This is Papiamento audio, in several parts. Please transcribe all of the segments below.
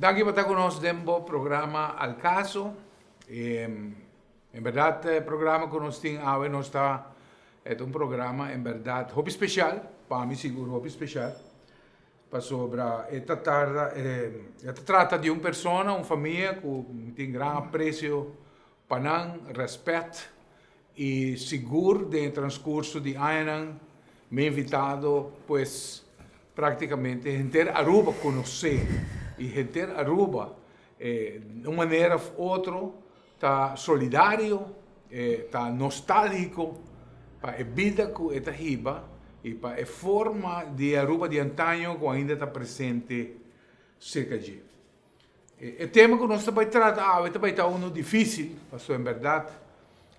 Danki pa ta ku nos den bo programa Al Caso. En berdad e programa ku nos tin awe nos ta e ta un programa en berdad hopi special, pa mi sigur hopi special, pasobra e ta tarda e ta trata di un persona, un famia ku mi tin gran aprecio pa nan, respet i sigur den e transcurso di añanan mi invitado pues practicamente henter Aruba conoce y henter Aruba di un manera of otro ta solidario, ta nostalgico pa e bida cu e ta hiba y pa e forma di Aruba di antaño cu ainda ta presente cerca dje. E tema cu nos ta bay trata awe ta bay ta uno dificil, pasobra en berdad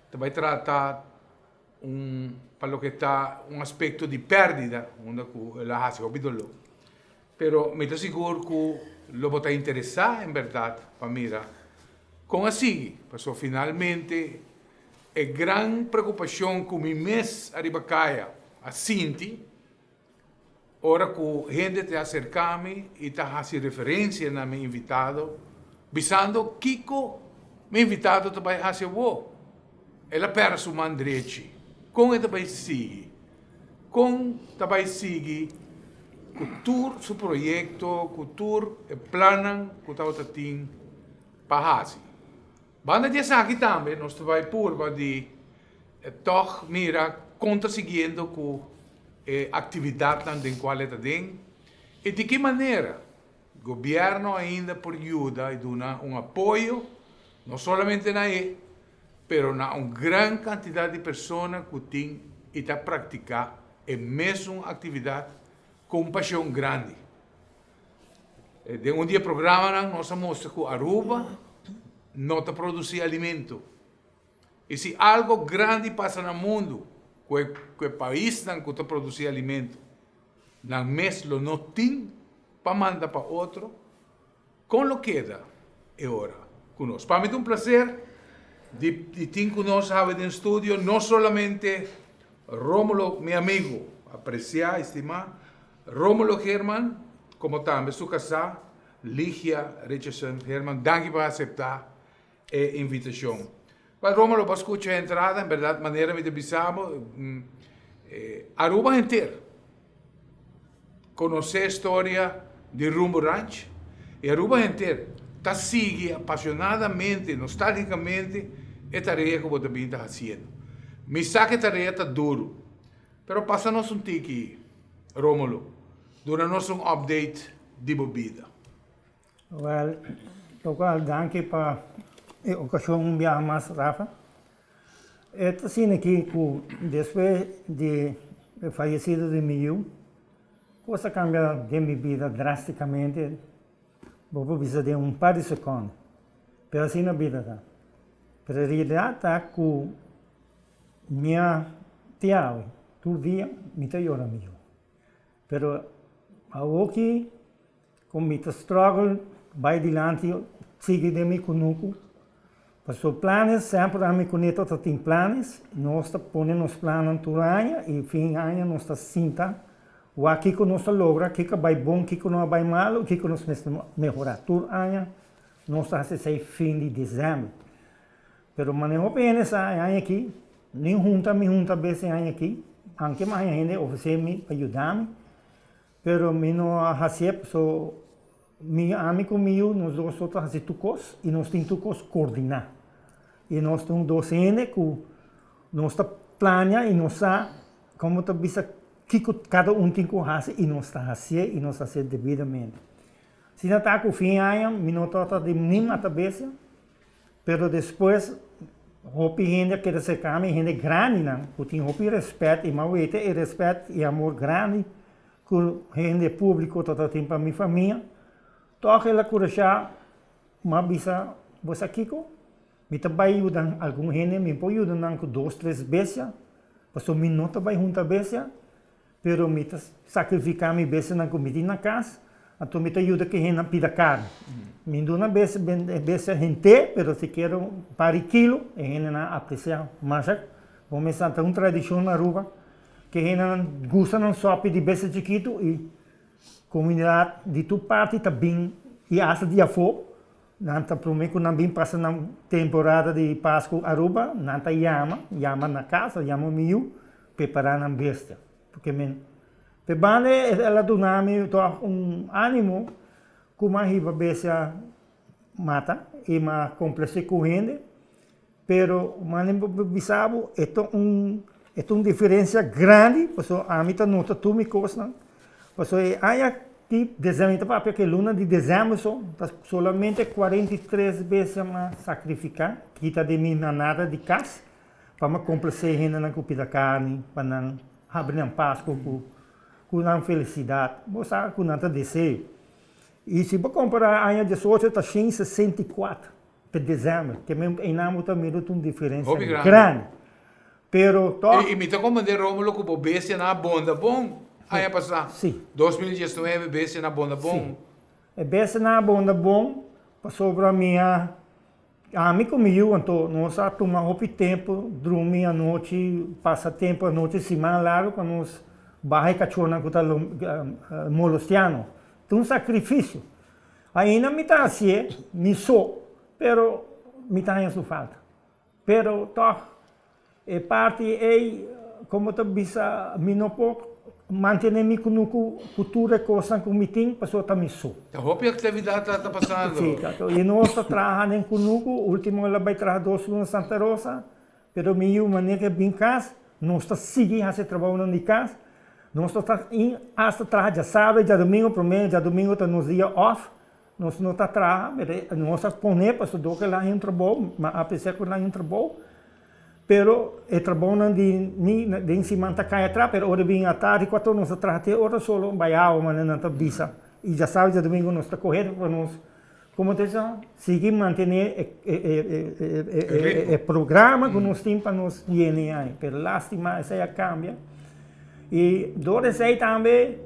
ta bay trata un pa loke ta un aspecto di perdida unda cu el a haci hopi dolor. Pero mi ta sigur cu lo bo ta interesa en berdad pa mira con a sigui, pasobra finalmente e gran preocupacion cu mi mes ariba caya a sinti Ora ku hende ta aserká mi i ta hasi referensia na mi invitado, bisando kiko mi invitado ta bai hasi awor, el a pèrdè su man drechi. Kon e ta bai sigui? Kon ta bai sigui ku tur su proyekto, ku tur e plannan ku tabata tin pa hasi? Banda di esaki tambe nos ta bai purba di tòg mira kon ta siguiendo ku e aktividatnan den kual e ta den i di ki manera gobièrnu ainda por yuda i duna un apoyo no solamente na e pero na un gran kantidat di persona ku tin i ta praktiká e mesun aktividat ku un pashon grandi. Den un di e programanan nos a mustra ku Aruba no ta produsí alimento. I si algo grandi pasa na mundu ku e ku e paisnan ku ta produsí alimento, nan mes lo no tin pa manda pa otro, kon lo keda e ora ku nos? Pa mi ta un plaser di di tin ku nos awe den studio no solamente Romulo, mi amigu apresiá i stimá, Romulo Herman, komo tambe su kasá, Ligia Richardson Herman, danki pa aseptá e invitashon. Wel, Romulo, bo a skucha e entrada, en bèrdat, manera mi ta bisa bo, Aruba henter konosé e storia di Rumbo Ranch i Aruba henter ta sigui apasionadamente, nostalgicamente e tarea ku bo ta bin ta hasiendo. Mi sa ku e tarea ta duru, pero pasa nos un tiki, Romulo, duna nos un update di bo bida. Wel, lokual danki pa e okashon un biaha mas, Rafa. E ta asina aki ku despues di e fayesido di mi yu, kos a kambia den mi bida drastikamente, bo por bisa den un par di sekònde. Pero asina bida ta. Pero e realidat ta ku mi a te awe, tur dia mi ta yora mi yu. Pero awoki ku mi ta struggle bai dilanti sigui den mi kunuku, paso planes semper ami ku Neto ta tin planes, nos ta pone nos plannan tur aña i fin aña nos ta sinta wak kiko nos a logra, kiko a bai bon, kiko no a bai malu, kiko nos mester mehora. Tur aña nos ta hasi esei fin di desèmber. Pero mane hopi hende sa e aña aki, ni hunta mi hunta bes e aña aki, anke mi haña hende ofresé mi pa yuda mi, pero mi no a hasié paso mi ami ku mi yu nos dos so ta hasi tur kos i nos tin tur kos kordiná. I nos ta un dos hende ku nos ta plania i nos sa komo ta bisa kiko kada un tin ku hasi i nos ta hasié i nos ta hasié debidamente. Asina ta ku fin aña mi no tabata di ni mata bestia. Pero despues hopi hende a keda serka mi, hende grandinan ku tin hopi rèspèt i mi a weta e rèspèt i amor grandi ku hende públiko ta tin pa mi famia. Tòg el a kurashá mi a bisa, Bo sa kiko? Mi ta bai yuda algun hende, mi por yuda nan ku dos, tres bestia, pasobra mi no ta bai hunta bestia. Pero mi ta sacrifica mi bestianan cu mi tin na cas, anto mi ta yuda cu hendenan pida carni. Mi duna bestia henter, pero si kier un par di kilo, e hendenan aprecia masha. Bo mester ta un tradicion na Aruba cu e hendenan gusta nan sopi di bestia chikito y comunidad di tur parti ta bin. I hasta di afó, nan ta promé ku nan bin pasa nan temporada di Pasku Aruba, nan ta yama, yama na kas, yama mi yu, prepará nan bestia. Porque men, p'e banda el a duna mi tòg un ánimo ku m'a hiba bestia mata i m'a komplasé ku hende. Pero mane bo por bisa bo, e ta un e ta un diferencia grandi, pasobra ami ta nota tur mi cosnan, pasobra e aña aki desembro, mi ta papia cu e luna di desembro so, ta solamente 43 bes mi a sacrifica, kita di mi manada di cas, pa mi complace hendenan cu pida carni, pa nan habri nan Pascu cu cu nan felicidad, bo sa cu nan ta deseo. Y si bo compara aña 18 ta 164. Pe december, ke men einan bo ta mira ta un diferencia Hopi grandi. grandi. Pero toch. I mi ta komprende Romulo ku bo bestianan a bonda bon aña pasá. Si. 2019 bestianan a bonda bon. Si. E bestianan a bonda bon pasobra mi a, ami ku mi yu anto nos a tuma hopi tempu drumi anochi, pasa tempu anochi siman largu pa nos baha e kachornan ku ta molestia nos. Ta un sakrifisio. Ainda mi ta hacié mi so, pero mi ta haña su falta. Pero tog, e parti ei, como ta bisa, mi no por mantene mi cunucu cu tur e cosnan cu mi tin, pasobra ta mi so. Ta hopi actividad ta pasando. Si, ta. Y nos ta traha den cunucu, ultimo el a bay traha dos luna Santa Rosa, Pero mi yu manera ke bin kas, nos ta sigui hasi e trabounan di kas. Nos no ta hasta traha djasabra i djadumingu, promé djadumingu ta nos dia off, nos no ta traha, pero nos a pone pasobra dor ku el a haña un trabou, mi a apresia ku el a haña un trabou, pero e trabounan di mi den siman ta kai atras, pero ora bin atardi kuater nos ta traha te ora solo bai awa manera nan ta bisa, i djasabra i djadumingu nos ta kohe pa nos Como te sa, sigui mantene e programa cu nos tin pa nos yene ai, pero lastima esey a cambia. Y door esey tambe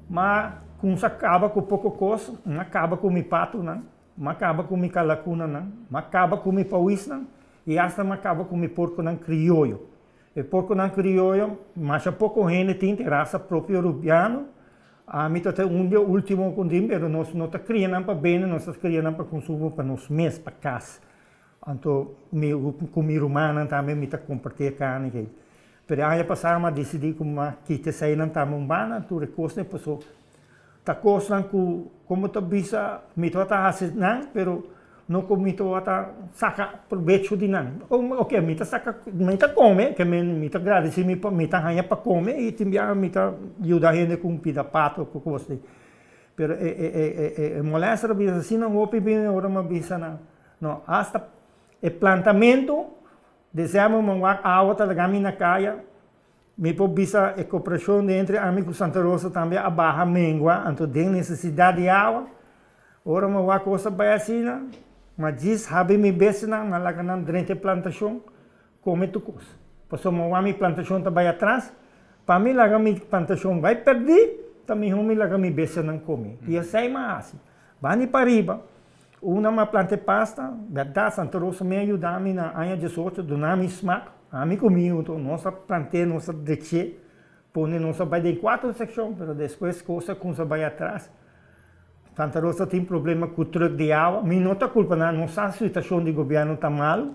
m'a cunsa caba cu poco cos, m'a caba cu mi patonan, m'a caba cu mi calacunanan, m'a caba cu mi pawisnan y hasta m'a caba cu mi porconan crioyo. E porconan crioyo masha poco hende tin, tin raza propio Rubiano. Ami ta ta un di e ultimo ku tin, pero nos no ta kria nan pa bende, nos ta kria nan pa konsumo pa nos mes, pa kas. Anto mi ku mi rumannan tambe mi ta kompartí e karni ei. Pero e aña pasá mi a disidí ku mi a kita eseinan tambe un banda, tur e kosnan pasobra ta kosnan ku komo ta bisa mi tabata hasi nan, pero No ku mi tabata saka probecho di nan. Oke, mi ta saka, mi ta kome, ke men mi ta gradisí mi pa mi ta haña pa kome i tin biaha mi ta yuda hende ku un pida pato ku kos di. Pero e e e e e molèster a bisa asina hopi bini ora mi a bisa nan, no, asta e plantamentu, desèmber mi a wak awa ta laga mi na kaya, mi por bisa e koperashon di entre ami ku Santa Rosa tambe a baha mengua, anto den nesesidat di awa, Ora mi wak kos a bai asina, mi a djis habi mi bestianan, mi a laga nan drenta e plantashon, kome tur kos. Pasobra mi wak mi plantashon ta bai atras, pa mi laga mi plantashon bai pèrdí, ta mihó mi laga mi bestianan kome. I esei mi a hasi. Bani pariba, una mi a planta e pasta, bèrdat Santa Rosa mi a yuda mi na aña diesocho, duna mi smak, ami ku mi yu nos a plant'é, nos a drech'é, pone nos a bai den kuater sekshon, pero despues kos a kumsa bai atras. Santa Rosa tin problema cu truck di awa, mi no ta culpa nan, no sa situacion di gobierno ta malo,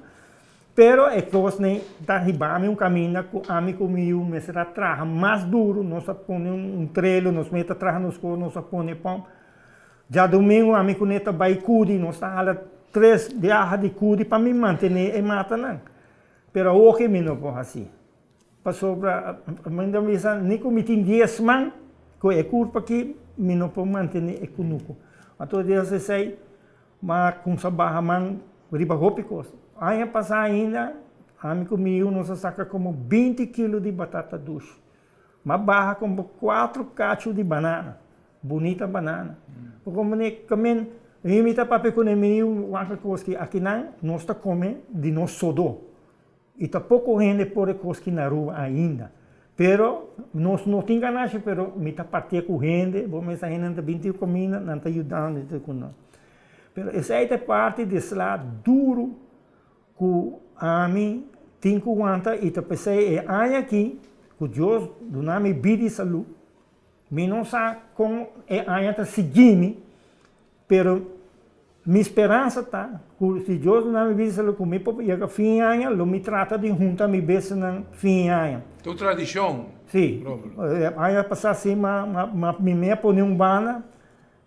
pero e cos ne ta hiba mi un caminda cu ami cu mi yu mester a traha mas duro, nos a pone un trelo, nos mester ta traha nos cos, nos a pone pump. Djadomingo ami cu ne ta bay cudi, nos ta hala tres biaha di cudi pa mi mantene e matanan, pero awoki mi no por haci. Pasobra mi ta bisa ni ku mi tin dies man ku e kurpa aki mi no por mantené e kunuku. Anto Dios esei m'a kumsa baha man riba hopi kos. Aña pasá ainda ami ku mi yu nos a saka komo binti kilo di batata dushi. M'a baha komo kuatro kachu di banana, bunita banana. Pasobra mi ta papia ku mi yu wak kos ki akinan nos ta kome di nos sodó. I ta poko hende por e kos ki na Aruba ainda. Pero nos no tin ganashi pero mi ta partia ku hende, bo mester hende nan ta bin tin kuminda, nan ta yuda mi ku nan. Pero esei ta e parti di sla duru ku ami tin ku wanta i ta p'esei e aña aki ku Dios duna mi bida i salu, mi no sa kon e aña ta sigui mi. Pero mi speransa ta ku si Dios duna mi bida lo ku mi por yega fin aña, lo mi trata di hunta mi bestianan fin aña. Ta un tradishon, Sí. Rómulo. Aña pasá sí ma mi mei a pone un banda,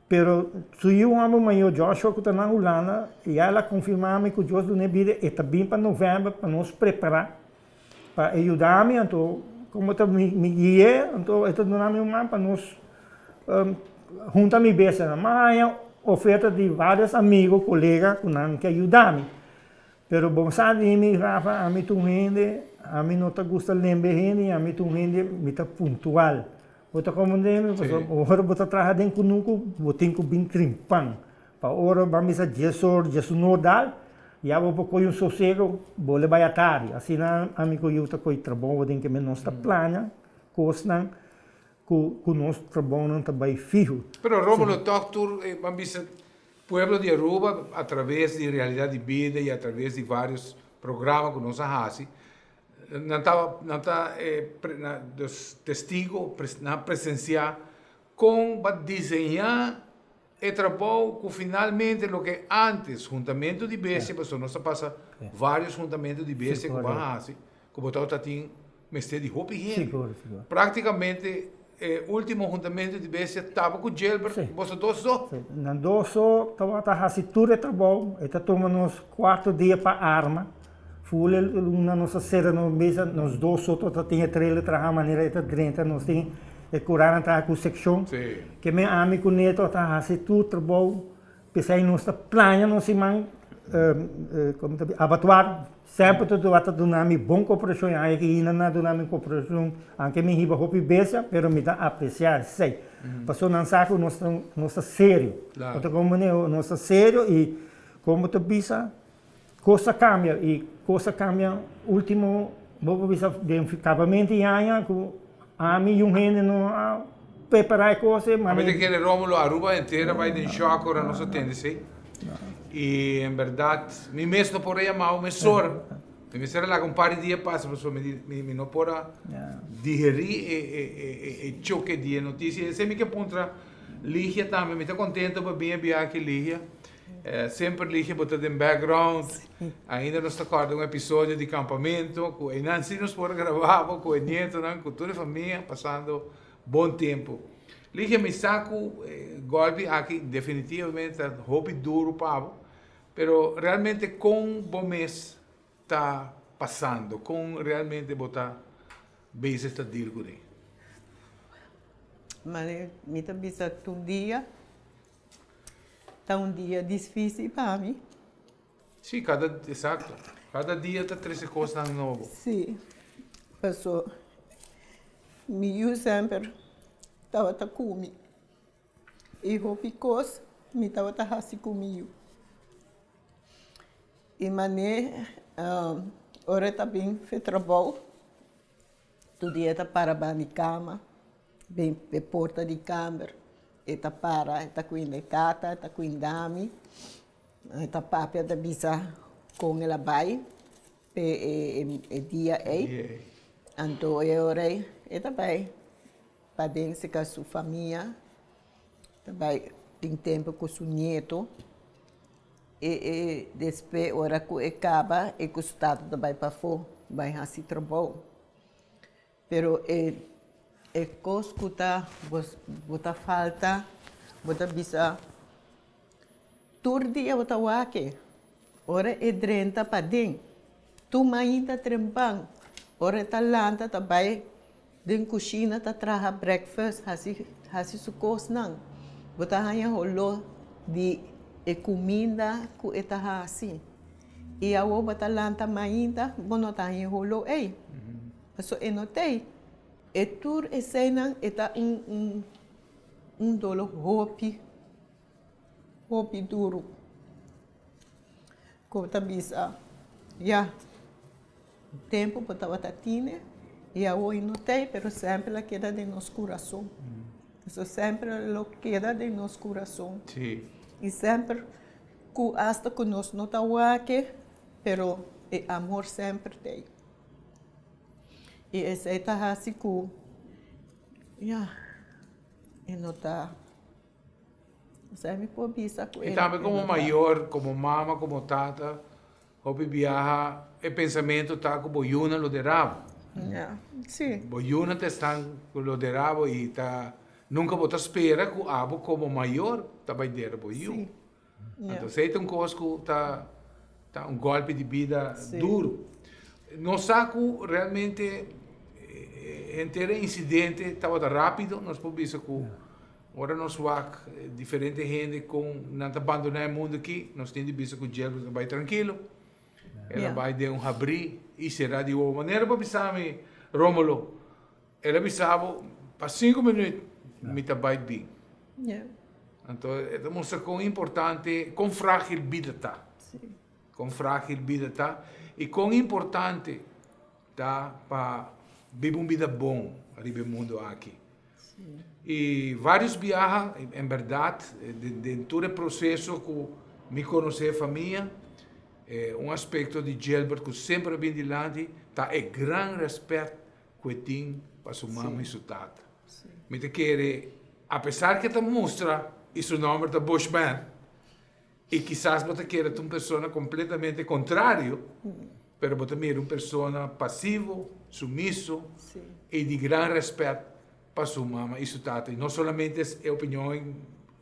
pero su yu homber mayor Joshua ku ta na Hulanda, ya el a konfirmá mi ku Dios dun'é bida, e ta bin pa novèmber pa nos prepará pa e yuda mi, anto komo ta mi gui'é, anto e ta duna mi un man pa nos Hunta mi bestianan. Mi a haña oferta di varios amigo, colega cu nan ke yuda mi. Pero bo sa di mi, Rafa, ami ta un hende, ami no ta gusta lembe hende y ami ta un hende, mi ta puntual. Bo ta comprende mi? Pasobra ora bo ta traha den cunucu, bo tin cu bin trimpan. Pa ora bo a misa dies or, diesunor dal, ya bo por coge un sosego, bo lo bay atardi. Asina ami cu yu ta coge trabou den ke nos ta plania cosnan. Ku ku nos trabounan ta bai fiho. Pero Romulo tòg tur e ban bisa pueblo di Aruba a traves di Realidad di Bida y a traves di varios programa ku nos a hasi nan ta nan ta dus testigo nan a presencia kon ba diseña e trabou ku finalmente loke antes huntamento di bestia pasobra nos a pasa varios huntamento di bestia ku ban hasi ku bo tabata tin mester di hopi hende. Práktikamente e último huntamentu di bestia taba ku Gilbert, boso dos so. Nan dos so tabata hasi tur e trabou, e ta tuma nos kuarto dia pa arma. Ful e luna nos a sera nos mesa, nos dos so tabata tin e trailer traha manera e ta drenta, nos tin e kuranan traha ku sekshon. Ke men ami ku Neto ta hasi tur trabou. P'esei nos ta plania nos siman abatuar. Semper ta tabata duna mi bon koperashon i aña ki hina nan a duna mi koperashon, anke mi hiba hopi bestia, pero mi ta apresiá esei. Pasobra nan sa ku nos ta nos ta serio. Bo ta komprendé? Nos ta serio i kon bo ta bisa kos a kambia i kos a kambia último bo por bisa den kabamento di aña ku Ami y un hende no a prepara e cos ey, ma mi. Ami ta kere Romulo, Aruba entero a bay den shock ora nos a tende esey. Y en berdad mi mes no por a yamao mesora. Mi mester a laga un par di dia pasa pasobra mi no por a digeri e choke di e noticia. Esey mi ke puntra Ligia tambe. Mi ta contento pa bin e biaha aki Ligia. Semper Ligia bo ta den background. Ainda nos ta kòrda un episodio di kampamento ku einan si nos por a grabá bo ku e nietonan, ku tur e famia pasando bon tempu. Ligia, mi sa ku e gòlpi aki definitivamente ta hopi duru pa bo, pero realmente kon bo mes ta pasando? Kon realmente bo ta bezig ta deal kuné? Mane mi ta bisa tur dia Ta un dia difícil pa mi. Sí, cada, exacto. Cada dia ta trece cosnan nobo. Sí, paso mi yu semper tabata cu mi y hopi cos mi tabata haci cu mi yu. Y mane ora e ta bin fe trabou, Tur dia e ta para ban di kama, den e porta di kamber. E ta para, e ta kuinda e tata, e ta kuinda mi. E ta papia, ta bisa kon el a bai p'e e dia ei. Anto e ora ei e ta bai paden serka su famia, ta bai tin tempu ku su nieto. E e despues ora ku e kaba e ku su tata ta bai pafó bai hasi trabou. Pero e e kos ku ta bo ta falta bo ta bisa tur dia bo ta wak e ora e drenta paden tur mainta trempan ora e ta lanta ta bai den kushina ta traha breakfast hasi hasi su kosnan bo ta haña holó di e kuminda ku e ta hasi i awor bo ta lanta mainta bo no ta haña e holó ei pasobra e no t'ei e tur eseinan e ta un un un dolo hopi hopi duru ku bo ta bisa ya. Tempu bo tabata tine i awor no t'ei, pero semper lo keda den nos kurason. Eso semper lo keda den nos kurason. I semper ku asta ku nos no ta wak, pero e amor semper t'ei. I esei ta hasi ku, ya, e no ta. Esei mi por bisa ku I tambe komo mayor, komo mama, komo tata, hopi biaha e pensamentu ta ku bo yunan lo dera bo. Ya, si. Bo yunan ta esnan ku lo dera bo i ta nunka bo ta spera ku abo komo mayor ta bai dera bo yu. Si. Anto esei ta un kos ku ta ta un gòlpi di bida duru. Nos sa ku realmente henter e insidente tabata rápido, nos por bisa ku ora nos wak diferente hende kon nan ta bandoná e mundu aki, nos tin di bisa ku Gilbert ta bai trankilo. El a bai den un habrí i será di wowo. Manera bo a bisa mi, Rómulo, El a bisa bo, pa sinku minuut mi ta bai bin. Anto e ta mustra kon importante, kon fragil bida ta. Kon fragil bida ta i kon importante ta pa biba un bida bon riba e mundu aki. I varios biaha, en berdad, den tur e proseso ku mi konosé e famia, un aspekto di Gilbert ku semper a bin dilanti ta e gran rèspèt ku e tin pa su mama i su tata. Mi ta kere, apesar ku e ta mustra i su nòmber ta Bushman, i kisas bo ta kere ta un persona kompletamente kontrario, pero bo ta mira un persona pasivo, sumiso i di gran rèspèt pa su mama i su tata. I no solamente e opinion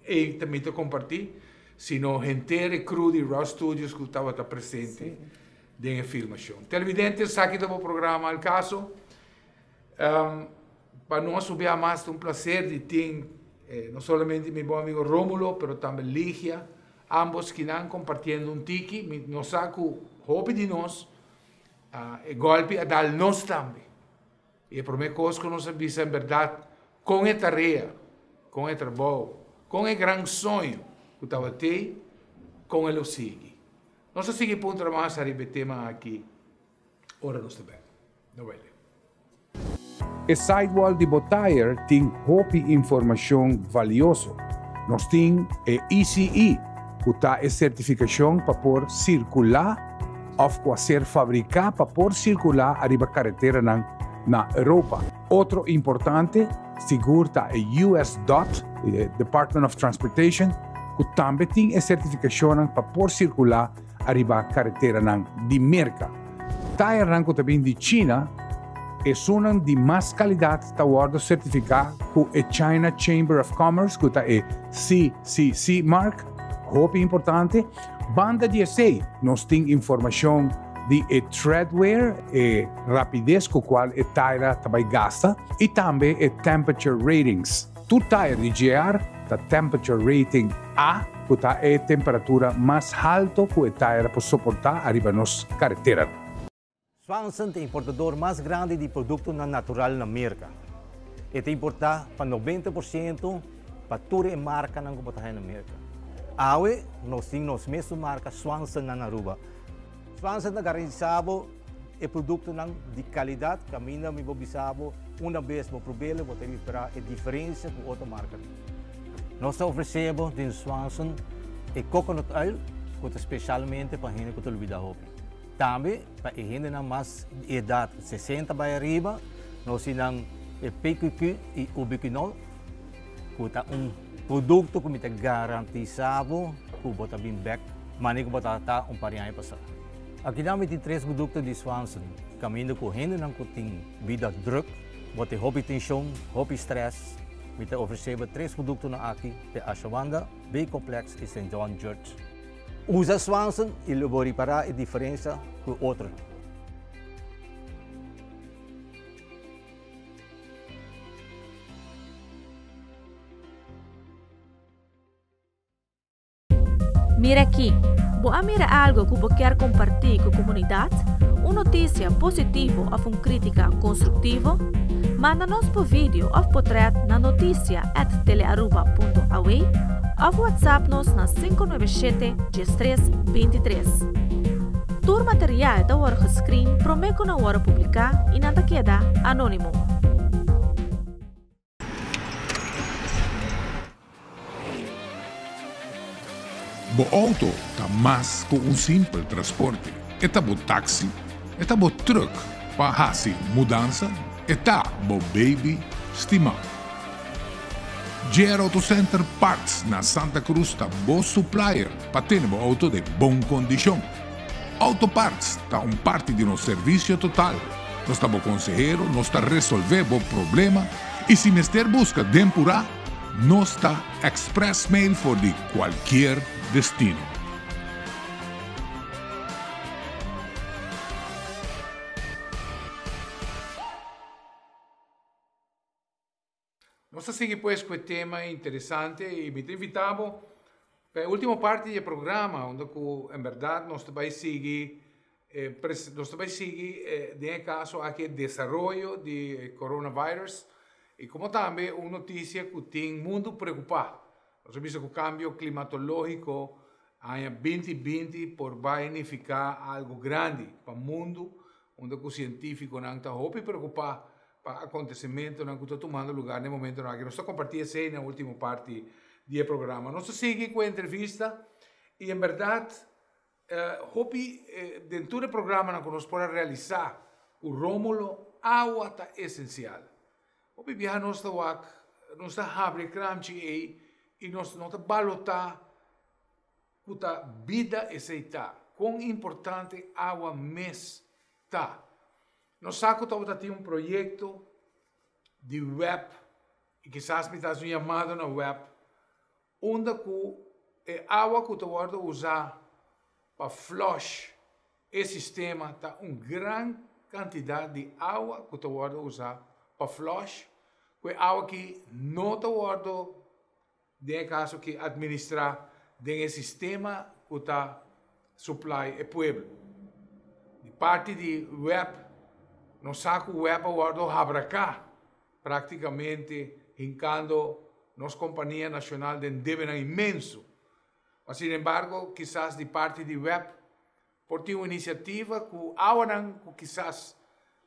ei ta mi ta kompartí, sino henter e crew di Raw Studios ku tabata presente. Den e filmacion. Televidente, esaki ta bo programa Al Caso. Pa nos un bia mas ta un placer di tin no solamente mi bon amigo Romulo, pero tambe Ligia, ambos kinan compartiendo un tiki. Mi nos sa cu hopi di nos e golpi a dal nos tambe. Y e prome cos cu nos a bisa en berdad con e tarea, con e trabou, con e gran soño cu tabatey, con e lo sigui. Nos ta sigui puntra mas ariba e tema aki ora nos ta bek. No bai leu. E sidewall di bo tire tin hopi informashon valioso. Nos tin e ECE, ku ta e sertifikashon pa por sirkulá òf ku a ser fabriká pa por sirkulá ariba kareteranan na Europa. Otro importante sigur ta e US dot, e Department of Transportation, ku tambe tin e sertifikashonnan pa por sirkulá ariba kareteranan di Merka. Tayernan ku ta bin di China, esunnan di mas kalidat ta wòrdu sertifiká ku e China Chamber of Commerce, ku ta e CCC mark, hopi importante. Banda di esei nos tin informashon di e treadwear, e rapides ku kual e taira ta bai gasta, i tambe e temperature ratings. Tur tair di GR ta temperature rating A, ku ta e temperatura mas halto ku e taira por soportá ariba nos kareteranan. Swanson ta e importador mas grandi di produktonan natural na Merka. E ta importá pa 90% pa tur e markanan ku bo ta haña na Merka. Awe nos tin nos mesun marka Swanson na Aruba. Swanson ta garantisá bo e produktonan di kalidat kaminda mi por bisa bo una bes bo prob'el bo ta ripara e diferensia ku otro marka tin. Nos ta ofresé bo den Swanson e coconut oil ku ta spesialmente pa hende ku ta lubida hopi. Tambe pa e hendenan mas di edat 60 bai ariba nos tin nan e PQQ i ubiquinol ku ta un produkto ku mi ta garantisa bo ku bo ta bin bek manera ku bo tabata un par di aña pasá. Akinan mi tin tres produkto di Swanson kaminda ku hendenan ku tin bida druk, bo tin hopi tenshon, hopi strès, mi ta ofresé bo tres produktonan aki te Ashawanda, B-Complex i Saint John Church. Usa Swanson i lo bo ripará e diferensia ku otronan. Mira aki, bo a mira algo ku bo kier kompartí ku komunidat? Un notisia positivo òf un krítika konstruktivo? Manda nos bo video òf potrèt na notisia at telearuba punto aw òf whatsapp nos na 597 13 23. Tur material ta wòrdu gescreen promé ku nan wòrdu publiká i nan ta keda anónimo. Bo auto ta mas ku un simpel transporte. E ta bo taxi, e ta bo truck pa hasi mudansa, e ta bo baby stimá. JR Auto Center Parts na Santa Cruz ta bo supplier pa tene bo auto den bon kondishon. Auto Parts ta un parti di nos servisio total. Nos ta bo konsehero, nos ta resolvé bo problema i si mester buska den purá, nos ta express mail for di kualkier destino. Nos ta sigui pues cu e tema interesante y mi ta invita bo pa e ultimo parti di e programa unda cu en berdad nos ta bay sigui nos ta bay sigui den e caso aki e desaroyo di e coronavirus y como tambe un noticia cu tin mundo preocupa. Nos a bisa cu cambio climatologico aña binti binti por bay nifica algo grandi pa mundo unda cu cientificonan ta hopi preocupa pa acontecimentonan cu ta tumando lugar na e momentonan aki. Nos ta comparti esey na ultimo parti di e programa. Nos ta sigui cu e entrevista y en berdad hopi den tur e programanan cu nos por a realisa cu Romulo, awa ta esencial. Hopi biaha nos ta wak, nos ta habri e kramchi ey y nos no ta balota Ku ta bida esei ta? Kon importante awa mes ta? Nos sa ku tabata tin un proyekto di web, i kisas mi ta hasi un yamado na web, unda ku e awa ku ta wòrdu usá pa flush e sistema ta un gran kantidat di awa ku ta wòrdu usá pa flush, ku e awa aki no ta wòrdu Den e kaso ki administrá den e sistema ku ta supply e pueblo. Di parti di web, nos sa ku web a wòrdu habraká praktikamente hinkando nos kompania nashonal den debenan inmenso. Ma sinembargo kisas di parti di web por tin un inisiativa ku awanan ku kisas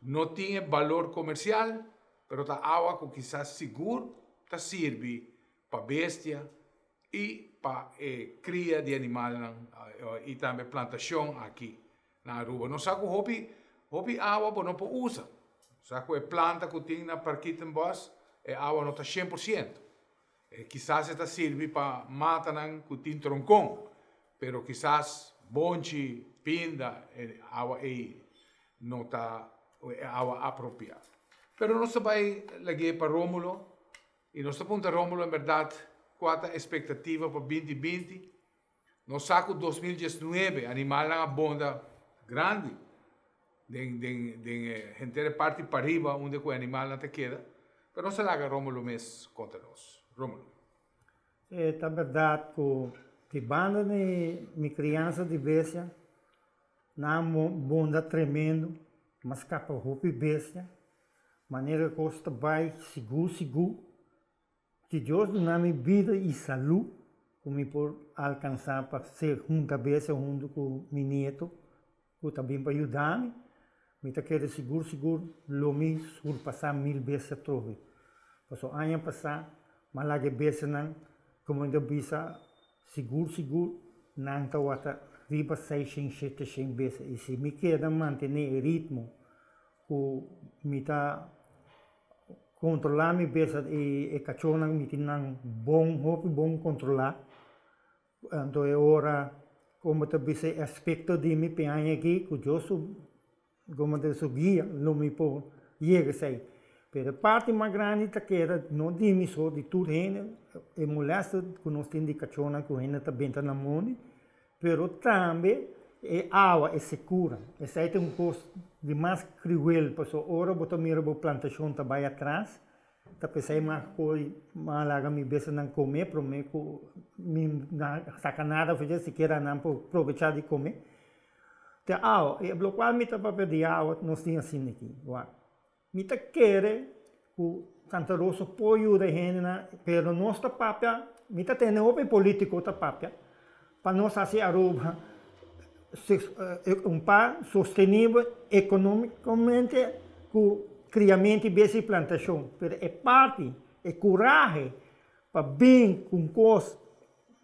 no tin e balor komersial, pero ta awa ku kisas sigur ta sirbi pa bestia i pa e kria di animalnan i tambe plantashon aki na Aruba. Nos sa ku hopi hopi awa bo no por usa. Sa ku e planta ku tin na Parkietenbos e awa no ta 100%. Kisas e ta sirbi pa matanan ku tin tronkon, pero kisas bonchi, pinda, e awa ei no ta e awa apropiá. Pero nos ta bai lag'é pa Rómulo i nos ta puntra Rómulo en bèrdat kua ta espektativa pa 2020. Nos sa ku 2019 animalnan a bonda grandi den den den e henter e parti pariba unda ku e animalnan ta keda, pero nos ta laga Rómulo mes konta nos. Rómulo. E ta bèrdat ku di banda di mi kriansa di bestia, nan a bonda tremendo, mi a skapa hopi bestia, manera kos ta bai sigur sigur. Si Dios duna mi bida i salú ku mi por alkansá pa ser hunta bese huntu ku mi nieto ku ta bin pa yuda mi, mi ta kere sigur sigur lo mi surpasá mil bes atrobe. Pasobra aña pasá mi a laga e besenan, komo mi ta bisa, sigur sigur nan tawata riba seishen, sheteshen bese. I si mi keda mantené e ritmo ku mi ta Kontrolá mi besa i e kachónan mi tin nan bon, hopi bon kontrolá. Anto e ora komo ta bisa e aspekto di mi peaña aki ku Dios su komo ta su guia lo mi por yega esei. Pero e parti mas grandi ta keda no di mi so, di tur hende, e molèster ku nos tin di kachónan ku hende ta benta na mondi. Pero tambe e awa, e sekura. Esei ta un kos di mas kriwel, pasobra ora bo ta mira bo plantashon ta bai atras, ta p'esei mas koi mas laga mi besanan kome prome ku mi saka nada for dje, sikiera nan por probecha di kome. Te awa, e lokual mi ta papia di awa nos tin asina aki. Wak, mi ta kere ku Santa Rosa por yuda e hendenan, pero nos ta papia, mi ta tende hopi politico ta papia, pa nos hasi Aruba un par sostenibel economicamente ku criamento di bes i plantacion, pero e parti, e curahe pa bin ku un kos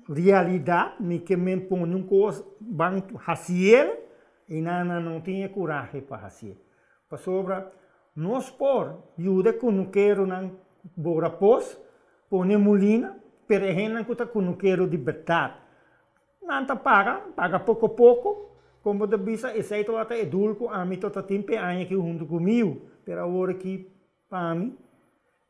realidad, mi ke men pone un kos ban hasiel, i nan nan no tin e curahe pa hasiel. Pasobra nos por yuda e kunukeronan bora pos. Pone mulina, pero e hendenan ku ta kunukero di bèrdat, nan ta paga, paga poko poko, kon bo ta bisa, esei tabata e dul ku ami tabata tin p'e aña aki huntu ku mi yu, pero awor aki pa mi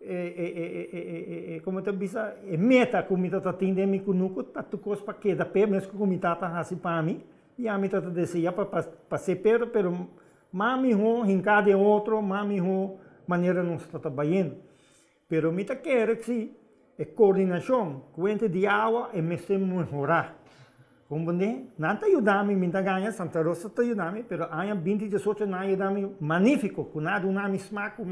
e komo ta bisa, e meta ku mi tabata tin den mi kunuku ta tur kos pa keda p'e mes ku mi tata hasi pa mi, i ami tabata desea pa pa ser pero, pero mas mihó hinká den otro, mas mihó manera nos tabata bayendo. Pero mi ta kere si e koordinashon ku ente di awa e mester mehorá. Komprendé? Nan ta yuda mi, mi ta gaña, Santa Rosa ta yuda mi, pero aña binti diesocho nan a yuda mi magnífiko, ku nan a duna mi smak ku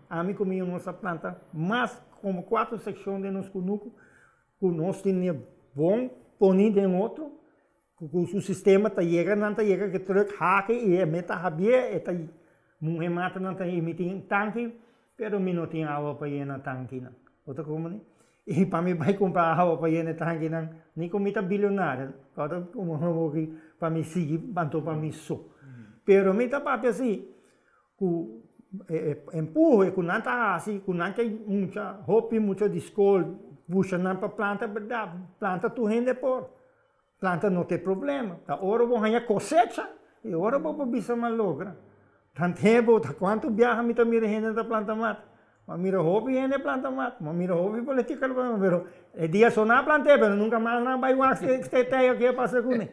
ami ku mi nos a planta mas komo kuatro sekshon den nos kunuku ku nos tene bon poni den otro, ku su sistema ta yega, nan ta yega ku e trùk haki i e meta habié, e ta muhe mata nan ta emití tanki, pero mi no tin awa pa yena tankinan. Bo ta komprendé? I pa mi bai kumpra awa pa yena e tankinan, ni ku mi ta bilionario, tabata komo hopi pa mi sigui anto pa mi so. Pero mi ta papia si ku e empuhe ku nan ta hasi, ku nan ke mucha hopi mucha di skol pusha nan pa planta, bèrdat, planta tur hende por. Planta no ta e problema. Ta ora bo haña kosecha i ora bo por bisa m'a logra. Tant'e bo ta kuantu biaha mi ta mira hende ta planta mat. M'a mira hopi hende planta mat, m'a mira hopi politica ta planta mat, pero e dia so nan a plant'e pero nunka mas nan a bai wak si e tei ke a pasa kuné.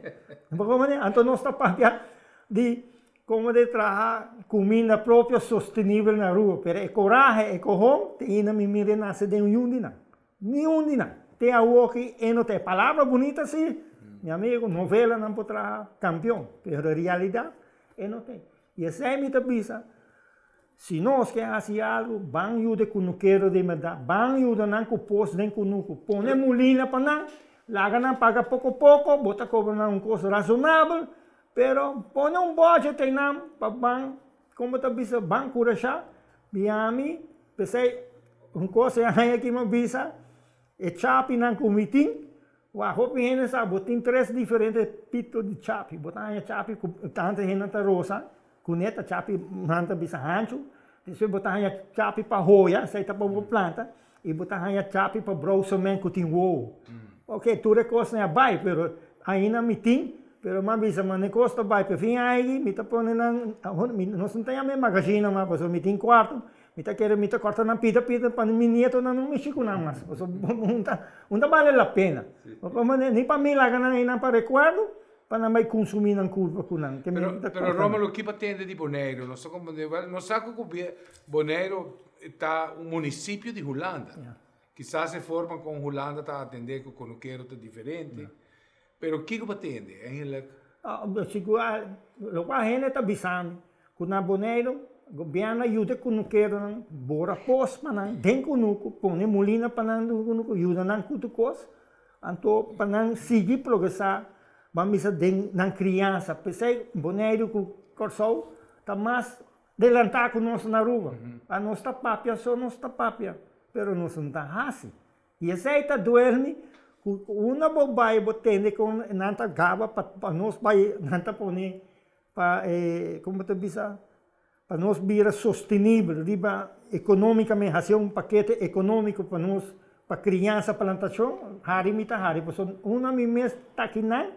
Bo komprende? Anto nos ta papia di komo di traha kuminda propio sostenibel na Aruba, pero e korahe, e kohon te ainda mi mira e nase den un di nan. Niun di nan. Te awoki e no ta e palabra bunita si, mi amigo, novelanan por traha kampion, pero realidad e no ta. I esei mi ta bisa, si nos ke hasi algu, ban yuda e kunukero di bèrdat, ban yuda nan ku pos den kunuku, pone mulina pa nan, laga nan paga poko poko, bo ta kobra nan un kos rasonabel, pero pone un budget einan pa ban Kon bo ta bisa ban kurashá? Biami, p'esei un kos e aña aki mi bisa, e chapinan ku mi tin, wak hopi hende sa bo tin tres diferente tipo di chapi. Bo ta haña chapi ku tanta hende ta rosa, kuné ta chapi nan ta bisa hanchu, despues bo ta haña chapi pa hoya, esei ta pa bo planta, i bo ta haña chapi pa brousemen ku tin wowo. Oke, tur e kosnan a bai, pero ainda mi tin, pero mi a bisa mane kos ta bai, pero fin aigi mi ta pone nan, nos no ta yama e magazina mas, pasobra mi tin kuarto, mi ta kere mi ta kòrta nan pida pida pa mi nietonan no mishi ku nan mas, pasobra un ta bale la pena. Ni pa mi laga nan einan pa rekuerdo, pa nan bai kunsumí nan kurpa ku nan. Pero, pero Rómulo, ki pa tende di Boneiru? Nos ta komprendé, wèl, nos sa ku Boneiru ta un munisipio di Hulanda. Kisas e forma kon Hulanda ta atendé ku konukero ta diferente, pero kiko bo tende eigenlijk? Sigur, lokual hende ta bisa mi, ku na Boneiru gobièrnu a yuda e kunukeronan bora pos pa nan den kunuku, pone mulina pa nan den kunuku, yuda nan ku tur kos, anto pa nan sigui progresá, ban bisa den nan kriansa. P'esei Boneiru ku Kòrsou ta mas Delantá ku nos na Aruba. A nos ta papia so nos ta papia, pero nos no ta hasi. I esei ta duermi ku unda bo bai bo tende kon nan ta gaba pa pa nos bai nan ta pone pa e komo ta bisa pa nos bira sostenibel riba ekonómikamente hasi un pakete ekonómiko pa nos pa kriansa plantashon hari mi ta hari pasobra unda mi mes ta kinan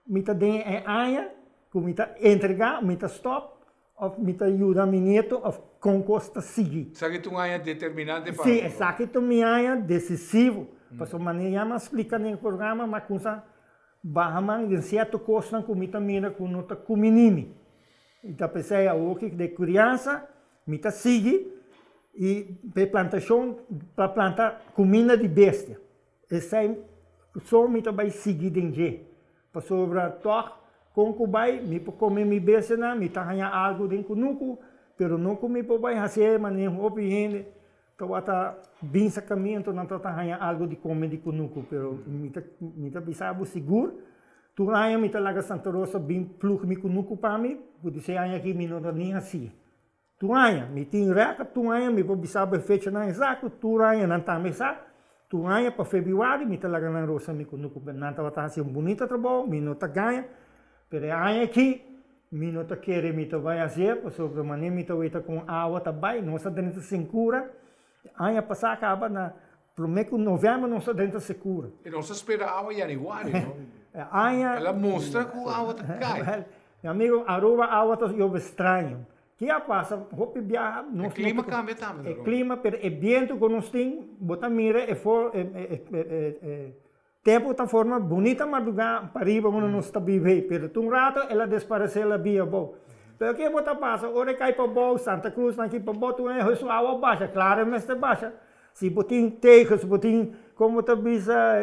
mi ta den e aña ku mi ta entregá mi ta stòp Of mi ta yuda mi nieto of kon kos ta sigui. Esaki ta un aña determinante pa. Sí, esaki ta mi aña desisivo. Pasobra manera ya mi a splika den e programa, mi a kumsa baha man den sierto kosnan ku mi ta mira ku no ta kuminí mi. I ta p'esei awoki de kriansa mi ta sigui i p'e plantashon pa planta kuminda di bestia. Esei so mi ta bai sigui den dje. Pasobra tòg kon ku bai mi por kome mi bestianan, mi ta haña algu den kunuku, pero no ku mi por bai hasié manera hopi hende tabata bin sakamentu nan tabata haña algu di kome di kunuku. Pero mi ta mi ta bisa bo sigur, tur aña mi ta laga Santa Rosa bin plug mi kunuku pa mi, ku di se aña aki mi no ta ni hasié. Tur aña, mi tin rèkòrt tur aña, mi por bisa bo e fechanan esakto, tur aña nan tambe sa, tur aña pa febrüari mi ta laga nan rosa mi kunuku, nan tabata hasi un bunita trabou, mi no ta gaña, pero e aña aki mi no ta kere mi ta bai hasié, pasobra manera mi ta weta kon awa ta bai, nos a drenta sin kura, aña pasá kaba na. Promé ku novèmber nos ta drenta sekura. I nos ta spera awa yanüari, no? Aña. El a mustra ku awa ta kai. Mi amigo, Aruba awa ta yobe straño. Ki a pasa? Hopi biaha nos E klima kambia tambe, E klima, pero e bientu ku nos tin, bo ta mira e for e tempu ta forma bunita mardugá pariba unda nos ta biba ei, pero tur un rato el a desparesé el a bia abou. Pero ke bo ta pasa? Ora e kai pabou, Santa Cruz nan aki pabou, tur e su awa basha, klaro e mester basha. Si bo tin tegens, bo tin, kon bo ta bisa,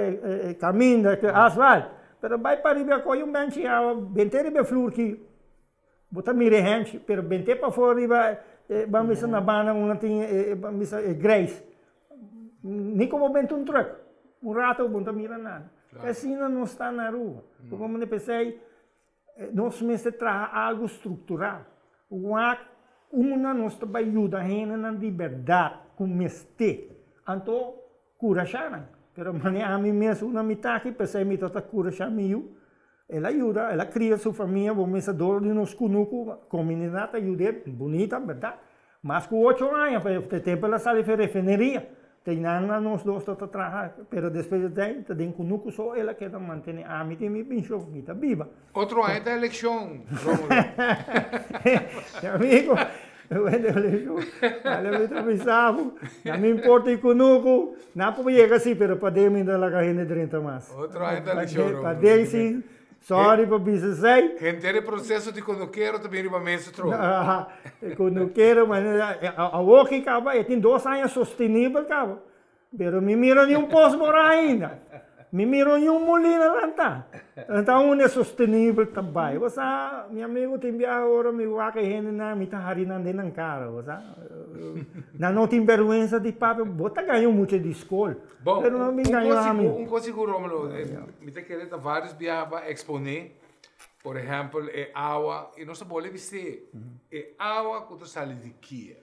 kaminda, asfalt, pero bai pariba kohe un benchi awa, bent'é riba e flur ki. Bo ta mira e hemchi, pero bent'é pafó riba e, ban bisa na banda unda tin e, ban bisa e grijs. Ni ku bo benta un truck, un rato bo no ta mira nada. Asina nos ta na Aruba. Bo manda p'esei nos mester traha algu struktural. Wak unda nos ta bai yuda hendenan di bèrdat ku mester. Anto kurashá nan. Pero manera ami mes unda mi ta aki, p'esei mi ta ta kurashá mi yu. El a yuda, el a kria su famia, bo mester dor di nos kunuku, komunidat a yud'é, bunita, bèrdat. Mas ku ocho aña, pa e tempu el a sali for refineria, te nan a nos dos ta ta traha, pero despues di esei ta den kunuku so el a keda mantené, ami tin mi penshon, mi ta biba. Otro aña ta elekshon, Romulo. Mi amigo, Ale mi ta bisa bo, na mi importa e kunuku, nan por yega si, pero paden mi no laga hende drenta mas. Otro aña ta elekshon, Romulo. Paden si, sorry pa bisa esei. Henter e proseso di kunukero ta bin riba mesa trobe. E kunukero, manera, awoki kaba, e tin dos aña sostenibel kaba. Pero mi mira ni un pos borá ainda. Mi mira ni un molina lantá. Ta unda e sostenibel ta bai. Bo sa, mi amigo tin biaha ora mi wak e hendenan, mi ta hari nan den nan kara, bo sa. Nan no tin bèrgwensa di papia. Bo ta gaña un mucha di skol. Bon, Pero no mi gaña ami. Un kos sigur, Romulo, mi ta kere ta vários biaha pa eksponé, por ehèmpel, e awa, i nos ta bole bis'é, e awa ku ta sali di kia.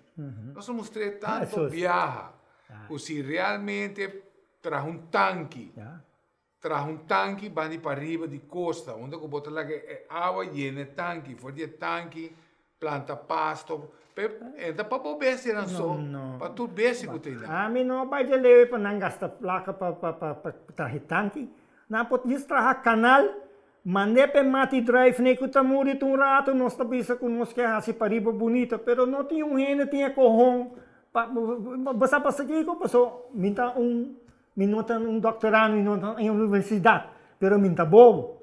Nos a mustr'é tantu biaha. Ku si realmente traha un tanki, traha un tanki bandi pariba di kosta, unda ku bo ta laga e awa yena e tanki, for di e tanki planta pasto, e ta pa bo bestianan so, pa tur bestia ku ta einan. Ami no bai dje leu pa nan gasta plaka pa traha e tanki, nan por djis traha kanal, mand'é pa e mati drijf n'e ku ta muri tur un rato, nos ta bisa ku nos ke hasi pariba bunita, pero no tin un hende tin e kohon Pa, bo sa pasa kiko? Paso mi ta un, mi no ta un doctorando, mi no ta en universidad, pero mi ta bobo.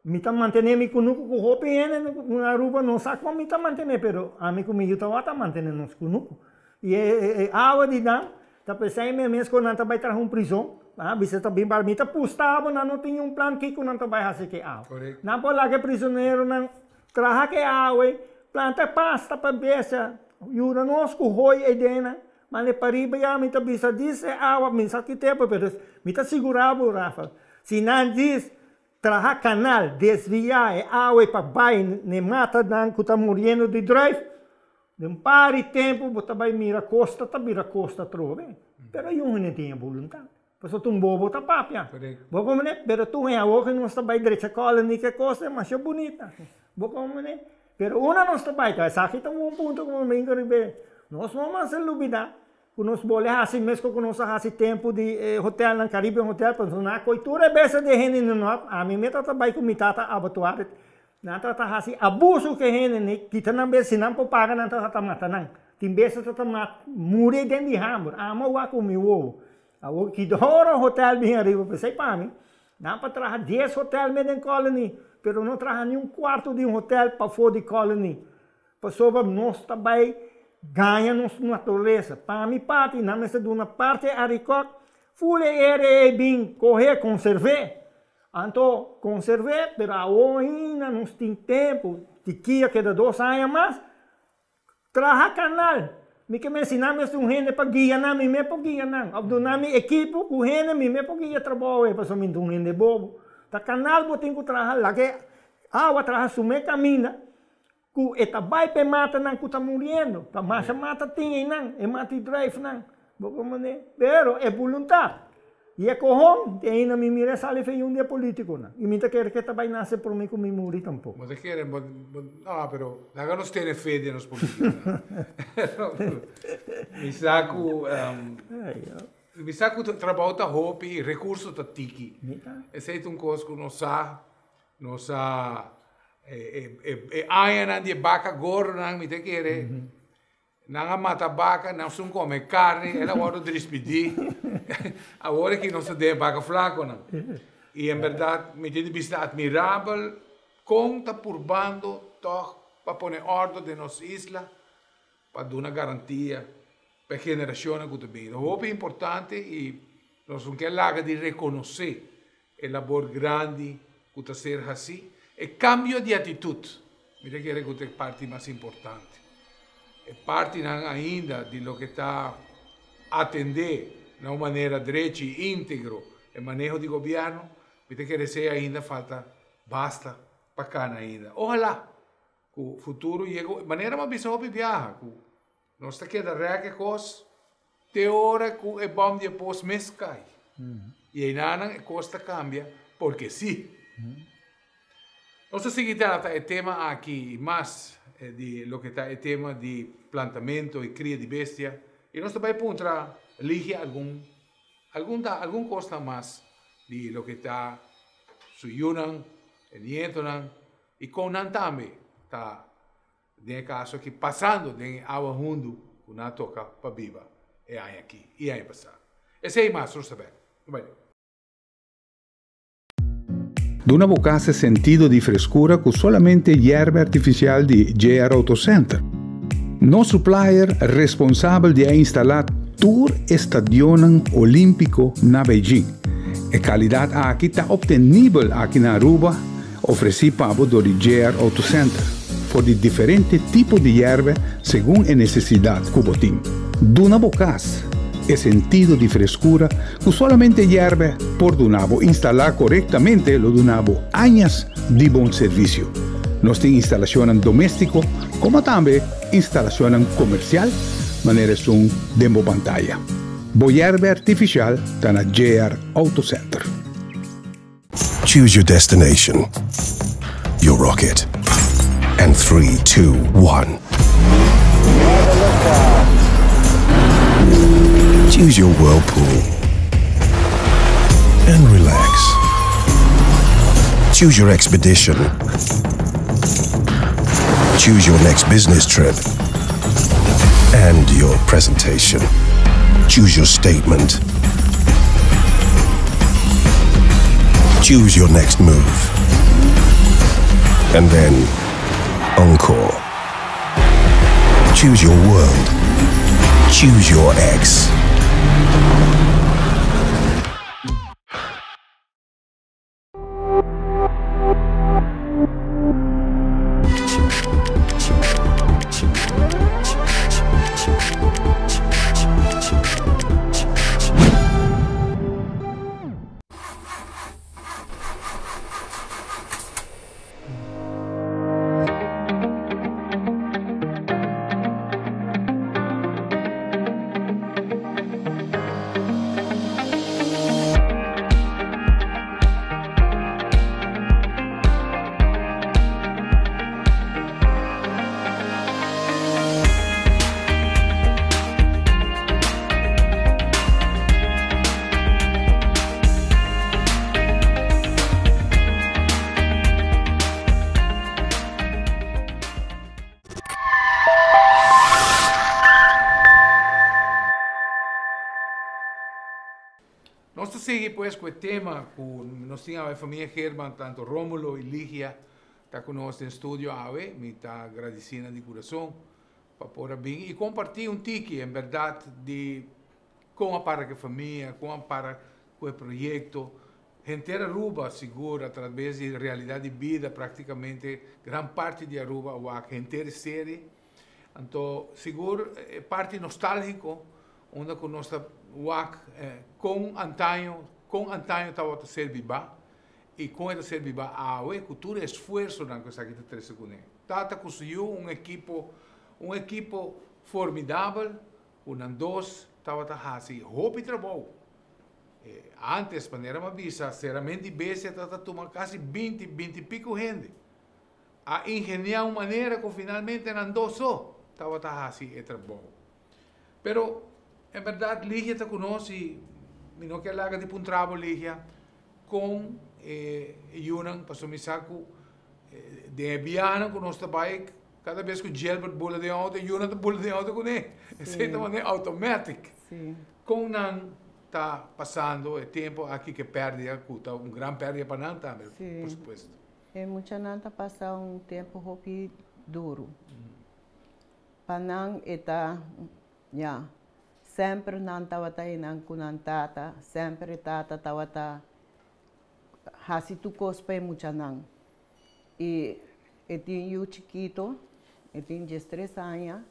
Mi ta mantene mi kunuku ku hopi hende na Aruba no sa kon mi ta mantene, pero ami ku mi yu tabata mantene nos kunuku. I e awa di nan ta pesei mi mes ku nan ta bai traha un prison, a bisa ta bin para mi ta pusta abo nan no tin un plan kiko nan ta bai hasi ku e awa. Nan por laga e prisoneronan Traha ke awe, planta pasta pa bestia, yuda nos ku hoi eidena, manda e pariba ya mi ta bisa dis e awa, mi sa ki tempu pero mi ta sigura bo Rafa, si nan dis traha kanal desvia e awe pa bai n'e matanan ku ta muriendo di druif, den par di tempu bo ta bai mira kosta ta bira kosta atrobe, pero yu hende tin e boluntat. Pasobra ta un bobo ta papia. Bo komprende? Pero tur hende awor ku nos ta bai drecha kòla ni ke kos e masha bunita. Bo komprende? Pero unda nos ta bai ta esaki ta un bon punto ku bo brinka riba e. Nos no mester lubida ku nos bole hasi meskos ku nos a hasi tempu di e hotelnan Caribbean Hotel pasobra nan a kohe tur e bes di hende na nort. Ami mi ta bai ku mi tata abatuar nan ta ta hasi abuso ku e hende ni kita nan bes si nan por paga nan ta ta mata nan. Tin bes ta ta muri den di hamber. Amo wak ku mi wowo. Awor ki ora hotel bin ariba pesey pa mi, nan pa traha dies hotel me den Colony, pero no traha ni un cuarto di un hotel pafo di Colony, pasobra nos ta bay gaña nos naturalesa. Pa mi parti nan mester duna parti Arikok, ful e area ey bin coge, conserve. Anto conserve, pero awor ainda nos tin tempo, di kia keda dos aña mas, Traha kanal. Mi ke mester nan mester un hende pa guia nan, mi me por guia nan. Of duna mi ekipo ku hende, mi me por guia trabou ei pasobra mi ta un hende bobo. Ta kanal bo tin ku traha, laga e awa traha su me kaminda ku e ta bai pa e matanan ku ta muriendo. Ta masha mata tin einan, e mata i druifnan. Bo komprende? Pero e boluntad y e cohon te ainda mi mira e sali fe un di e politiconan y mi ta kere ke ta bay nace prome cu mi muri tampoco. Bo ta kere? Bo, bo, no, pero laga nos tene fe den nos politiconan. Mi sa cu, Mi sa ku trabou ta hopi i rekurso ta tiki. Esei ta un kos ku nos sa. Nos sa e añanan di e baka gordonan mi ta kere nan a mata baka, nan sun kome karni, el a wòrdu drispidí. Awor aki nos ta den e baka flakonan. I en bèrdat mi tin di bista atmirabel kon ta purbando tòg pa pone òrdu den nos isla. pa duna garantia pa e generacionnan cu ta bini. Ta hopi importante y nos no kier laga di reconoce e labor grandi cu ta ser haci. E cambio di actitud mi ta kere cu ta e parti mas importante. E partinan ainda di loke ta atende na un manera drechi y integro e maneho di gobierno, mi ta kere esey ainda falta basta pa cana ainda. Ohala! Ku futuro yega manera mi a bisa hopi biaha ku nos ta keda rèk e kos te ora ku e bòm di e pos mes kai. I einanan e kos ta kambia porque si. Nos ta sigui trata e tema aki i mas di loke ta e tema di plantamento i kria di bestia i nos ta bai puntra Ligia algun algun ta algun kosnan mas di loke ta su yunan, e nietonan. I kon nan tambe ta, den e kaso aki, pasando den e awa hundu ku nan a toka pa biba e aña aki i aña pasá. Esei mas, Roosevelt. No bai. Duna bo kas e sentido di freskura ku solamente yerba artifisial di JR Auto Center. Nos supplier responsabel di a instalá tur e stadionnan olímpiko na Beijing. E kalidat aki ta optenibel aki na Aruba. Ofresí pa bo dor di JR Auto Center for di diferente tipo di yerbe segun e nesesidat ku bo tin. Duna bo kas e sentido di freskura ku solamente yerbe por duna bo. Instalá korektamente lo duna bo añas di bon servisio. Nos tin instalashonnan doméstiko komo tambe instalashonnan komersial manera esun den bo pantaya. Bo yerbe artifisial ta na JR Auto Center. Choose your destination, your rocket, and 3, 2, 1. Choose your whirlpool and relax. Choose your expedition. Choose your next business trip and your presentation. Choose your statement. Choose your next move. And then, encore. Choose your world. Choose your ex. Nos ta sigui pues cu e tema cu nos tin awe famia Geerman, tanto Romulo y Ligia ta cu nos den studio awe. Mi ta gradici nan di curason pa por a bin y comparti un tiki en berdad di con a para cu e famia, con a para cu e proyecto. Henter Aruba sigur a traves di Realidad di Bida practicamente gran parti di Aruba a wak henter e serie. Anto sigur e parti nostalgico unda cu nos ta wak con antaño con antaño tabata ser biba y con e ta ser biba awe cu tur e esfuerzonan cu esaki ta trece cune. Tata cu su yu un ekipo un ekipo formidabel cu nan dos tabata haci hopi trabou. Antes, manera mi a bisa, serament di bestia tabata tuma casi binti, binti pico hende. A ingenia un manera cu finalmente nan dos so tabata haci e trabou. Pero, En berdad Ligia ta cu nos y mi no kier laga di puntra bo Ligia con e yunan pasobra mi sa cu den e biahanan cu nos ta bay cada bes cu Gilbert bula den auto e yunan ta bula den auto cune esey ta manera automatic. Con nan ta pasando e tempo aki cu e perdida cu ta un gran perdida pa nan tambe por supuesto. E muchanan ta pasa un tempo hopi duro. Pa nan e ta Ya. Semper nan tabata einan ku nan tata, semper e tata tabata hasi tur kos pa e muchanan. I e tin yu chikito, e tin diestres aña,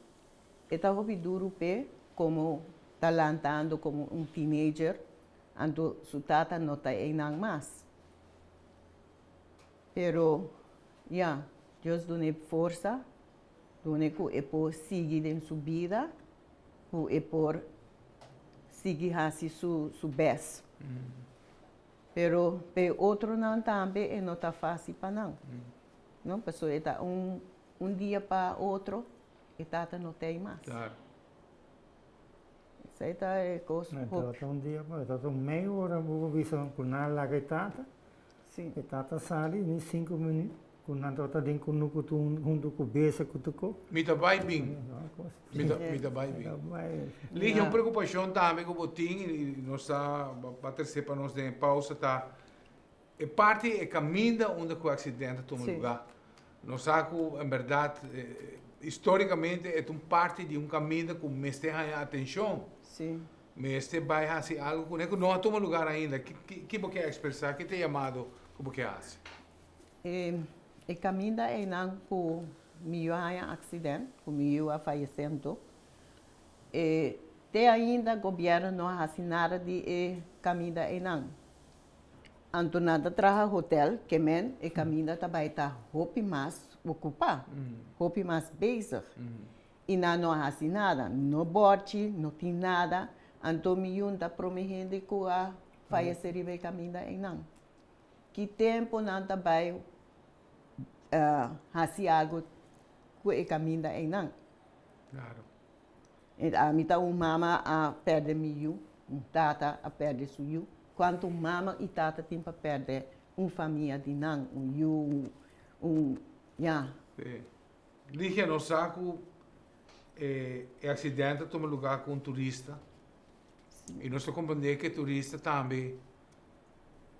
e ta hopi duru p'e komo ta lantando komo un teenager, anto su tata no ta einan mas. Pero, ya, Dios dun'e forsa. Dune ku e por sigui den su bida, ku e por sigui hasi su su bes. Pero p'e otronan tambe e no ta fásil pa nan, no? Pasobra e ta un un dia pa otro e tata no t'ei mas. Esei ta e kos hopi. No ta un dia pa otro, ta un mei ora bo por bisa ku nan a laga e tata. E tata sali ni sinku minüt ku nan tabata den kunuku tur huntu ku besa ku tur kos. Mi ta bai bin. Mi ta mi ta bai bin. Ligia, un preokupashon tambe ku bo tin i nos ta ba trese pa nos den e pausa ta e parti e kaminda unda ku e aksidente a tuma lugá. Nos sa ku en bèrdat histórikamente e ta un parti di un kaminda ku mester haña atenshon. Mester bai hasi algo kuné ku no a tuma lugar ainda. Ki bo ke ekspresá? Ki ta e yamado ku bo ke hasi? E kaminda einan ku mi yu a haña aksident, ku mi yu a fayesé anto, e te ainda gobièrnu no a hasi nada di e kaminda einan. Anto nan ta traha hotel, ke men e kaminda ta bai ta hopi mas okupá, hopi mas bezig. I nan no a hasi nada, no bòrchi, no tin nada. Anto mi yunta prome hende ku a fayesé riba e kaminda einan. Ki tempu nan ta bai hasi algu ku e kaminda einan? Klaro. Ami ta un mama a pèrdè mi yu, un tata a pèrdè su yu. Kuantu mama i tata tin pa pèrdè un famia di nan, un yu, un, ya. Sí. Ligia nos sa ku e aksidente a tuma lugá ku un turista i nos ta komprendé ku e turista tambe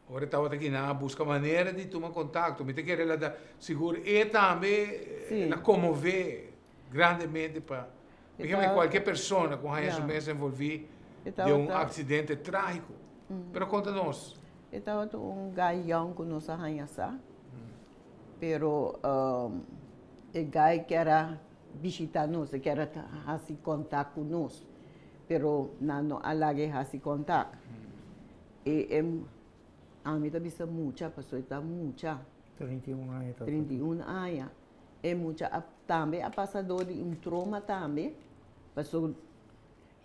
ora e tabata kinan a buska manera di tuma kontakto. Mi ta kere el a da sigur e tambe el a konmové grandemente pa kualke persona ku haña su mes envolví den un aksidente trágiko. Pero konta nos. E tabata un gai yòn ku nos a haña sa. Pero e gai kier a bishita nos, e kier a hasi kontak ku nos, pero nan no a laga e hasi kontak. E e ami ta bisa mucha pasobra e ta mucha. 31 aña ta. 31 aña. E mucha a tambe a pasa dor di un troma tambe, pasobra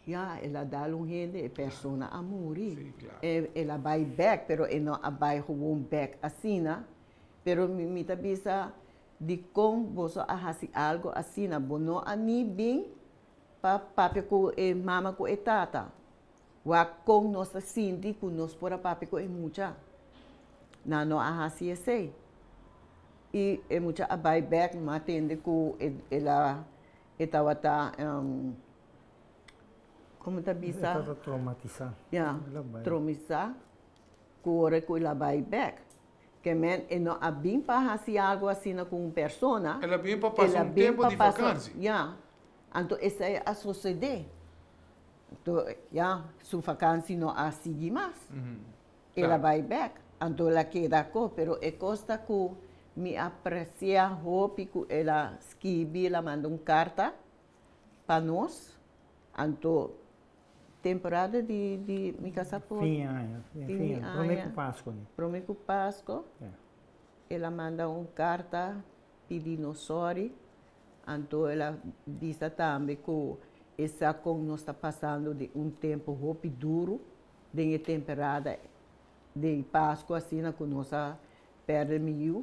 Ya, el a dal un hende, e persona a muri. Sí, claro. E, el a bai bek, pero e no a bai gewoon bek asina. Pero mi, mi ta bisa, dikon boso a hasi algo asina? Bo no a ni bin pa papia ku e mama ku e tata. Wak kon nos ta sinti ku nos por a papia ku e mucha. Nan no a hasi esei. I e mucha a bai bek, mi a tende ku e, el a, e tabata. Como ta bisa? E tabata traumatisa. Ya, traumatisa cu ora cu el a bay bek. Ke men e no a bin pa haci algo asina cu un persona. El a bin pa pasa un tempo di vakantie. Ya, anto esey a sosode. Anto, ya, su vakantie no a sigui mas. El a bay bek, anto el a keda co, pero e cos ta cu mi a precia hopi cu el a skibi, el a manda un carta pa nos, anto temporada di di mi casa por Fin aña, fin fin aña, prome aña, cu Pasco ni. prome cu Pasco, el a manda un carta pidi nos sorry, anto el a bisa tambe cu e sa con nos ta pasando di un tempo hopi duro den e temporada di Pasco asina cu nos a perde mi yu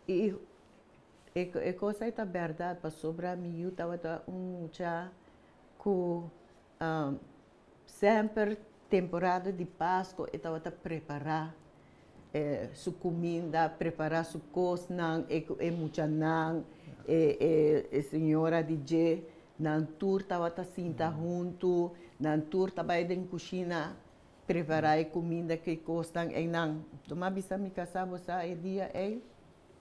y E kos ei ta bèrdat pasobra mi yu tabata un mucha ku. Semper temporada di Pasco e tabata prepara su cuminda, prepara su cosnan, e cu e muchanan, e e e señora di dje, nan tur tabata sinta hunto, nan tur ta bay den cushina prepara e cuminda cu e cosnan eynan. Tuma bisa mi casa bo sa e dia ey